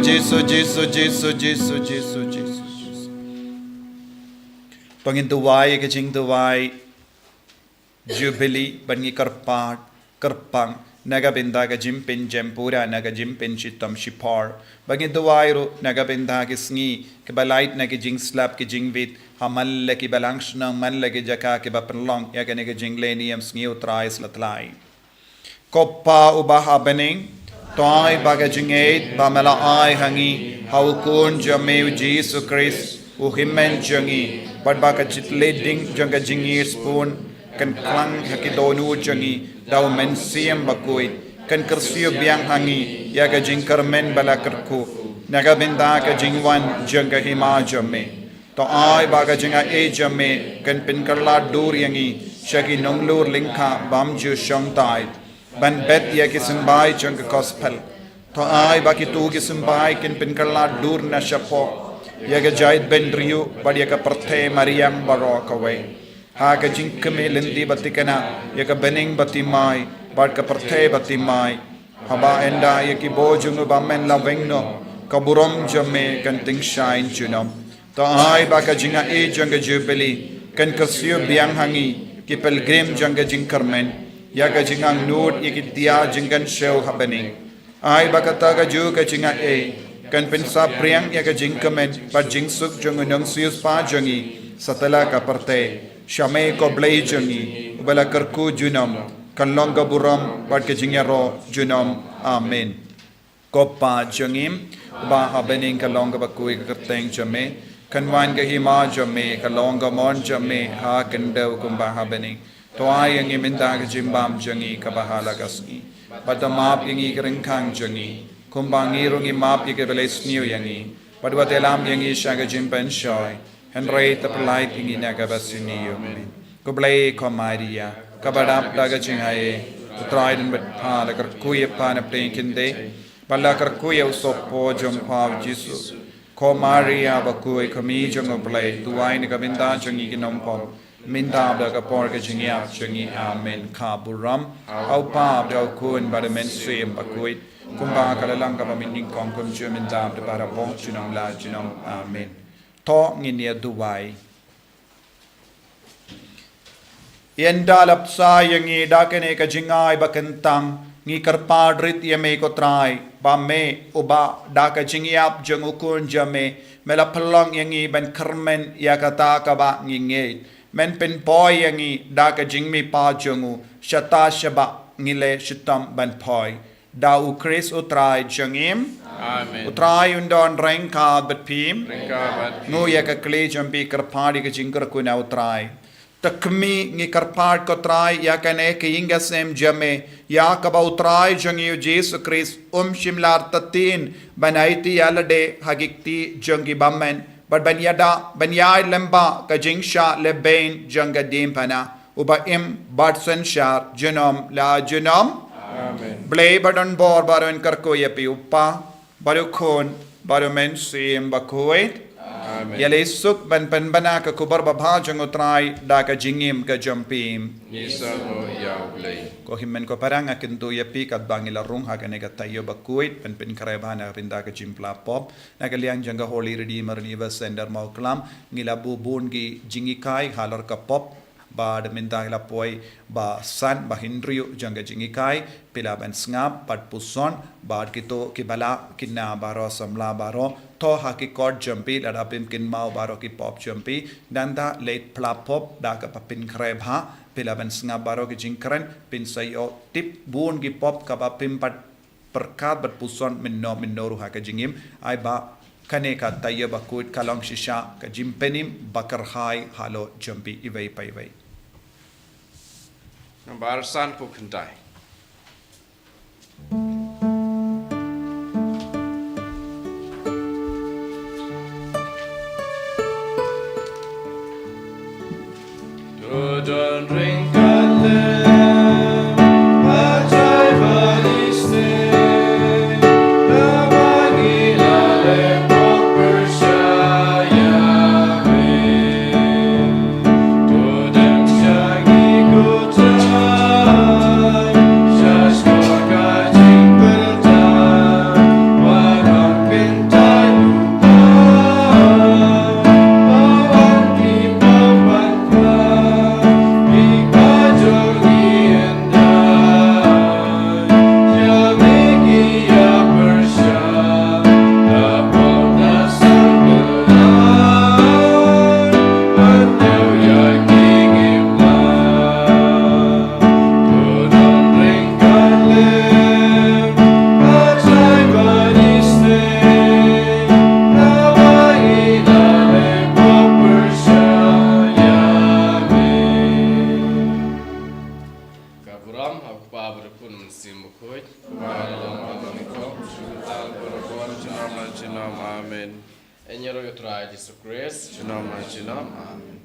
Jisu, Jisu, Jisu, Jisu, Jisu, Jisu. To ngin duwai ka jingduwai Jubili, bad ngi kyrpad kyrpang na ka bynta ka jingpynjem pura na ka jingpynshitom shipor. Bad ngi duwai ruh na ka bynta ki sngi kiba lait na ki jingslap ki jingwit ha man la ki balang shnong, man la ki jaka kiba pynlong ïa kane ka jingleh niam sngi U Trai Slap Tlai. Ko Pa uba ha bneng, to ai ba ka jingïeit ba me la ai ha ngi ha U Khun jong me U Jisu Khrist, U Hynmen jong ngi, bad ba ka jingïeit ding jong ka jingïeit sbun kan klang ha ki dohnud jong ngi da U Mynsiem Bakhuid, kan kyrsiew biang ha ngi ïa ka jingkyrmen ba la kyrkhu na ka bynta ka jingwan jong ka hima jong me. To ai ba ka jingaiei jong me kan pynkylla dur ïa ngi sha ki nonglor lyngkha bym ju shong tai ban bet ïa ki symbai jong ka gospel. To ai ba kito ki symbai kin pynkylla dur na shapoh ïa ka jaitbynriew bad ïa ka pyrthei mariang baroh kawei, ha ka jingkmen lynti ba thikna ïa ka bneng ba thymmai bad ka pyrthei ba thymmai. Haba ynda ïa ki bor jong u bymman la weng noh, ka burom jong me kan tyngshaiñ junom. To ai ba ka jingaiei jong ka Jubili kan kyrsiew biang ha ngi ki pilgrim jong ka jingkyrmen ïa ka jingangnud ïa ki tiar jingkynshew ha bneng. Ai ba kata kajuh ka jingaiei kan pynsaphriang ïa ka jingkmen bad jingsuk jong u nongsiewspah jong ngi satlak ka pyrthei. Sha me ko Blei jong ngi, uba la kyrkhu junom, kan long ka burom bad ka jingïaroh junom. Amen. Ko Pa jong ngi uba ha bneng, kan long kaba khuid ka kyrteng jong me, kan wan ka hima jong me, kan long ka mon jong me ha khyndew kumba ha bneng. To ai ïa ngi mynta ka jingbam jong ngi kaba ha la ka sngi, bad to map ïa ngi ki ryngkang jong ngi, kumba ngi ruh ngi map ïa kiba leh sniew ïa ngi, bad wat ïalam ïa ngi sha ka jingpynshoi, hynrei to pyllait ïa ngi na kaba sniew. Amen. Ko Blei, ko Maria kaba dap da ka jingaiei, U Trai u don bad pha. La kyrkhu ïa pha na pdeng ki kynthei, bad la kyrkhu ïa u sohpor jong pha U Jisu. Ko Maria bakhuid, ko Mei jong U Blei, duwai na ka bynta jong ngi ki nongpop, mynta bad ha ka por ka jingïap jong ngi. Amen. Ka burom ha U Pa bad ha U Khun bad ha U Mynsiem Bakhuid, kumba ka la long kaba mynnyngkong, kumjuh, mynta bad ha ka por junom la junom. Amen. To ngin ïa duwai. Ynda la bsa ïa ngi da kane ka jingai ba kyntang, ngi kyrpad rit ïa me ko Trai, ba me uba da ka jingïap jong U Khun jong me, me la pynlong ïa ngi ban kyrmen ïa kata kaba ngi ngeit. Men pynpoi ïa ngi da ka jingmihpat jong u, shata shaba ngi leh shitom ban poi. Da U Khrist U Trai jong ngi. Amen. U Trai un don ryngkat bad phi. Ryngkat bad phi. Nguh ïa ka khlieh jong phi, kyrpad ïa ka jingkyrkhu na U Trai. To khmih, ngi kyrpad ko Trai ïa kane ka ïing ka sem jong me, ïa kaba U Trai jong ngi U Jisu Khrist um shim lartatien ban aiti ïalade ha ki kti jong ki bymman, bad ban ïada, ban ïaid lyngba ka jingshah lehbeiñ jong ka diengphna, uba im bad synshar junom la junom. Amen. Blei ba don bor baroh un kyrkhu ïa phi, U Pa bad U Khun bad U Mynsiem Bakhuid. Amen. Ïaleh suk ban pynbna ka khubor babha jong U Trai da ka jingim ka jong phi. Ngi sngewnguh ïa U Blei. Ko hynmen ko para, nga kyntu ïa phi katba ngi la rung ha kane ka taïew bakhuid ban pynkhreh bha na ka bynta ka jingphla pop. Na ka liang jong ka Holy Redeemer Universe Center Mawklam, ngi la buh bun ki jinghikai halor ka pop. Bad mynta ngi la poi ba san, ba hynriew jong ka jinghikai, phi lah ban sngap bad puson, bad kito kiba lah, kine baroh, samla baroh, thoh ha ki kot jong phi lada phim kynmaw baroh ki pop jong phi. Nangta leit phla pop da kaba pynkhreh bha, phi lah ban sngap baroh ki jingkren, phin sa ïoh tip bun ki pop kaba phim pat pyrkhat bad puson mynno mynno ruh ha ka jingim. Ai ba kane ka taïew bakhuid ka long shisha ka jingpynim bakyrhai halor jong phi iwei pa iwei. Nambar san phew khyndai. Ka burom ha U Kpa bad U Khun Mynsiem Bakhuid. Ba long ha ka nyngkong, shu kata, baroh, junom la junom. Amen. Ïa ngi ruh ïa U Trai Jisu Khrist. Junom la junom. Amen.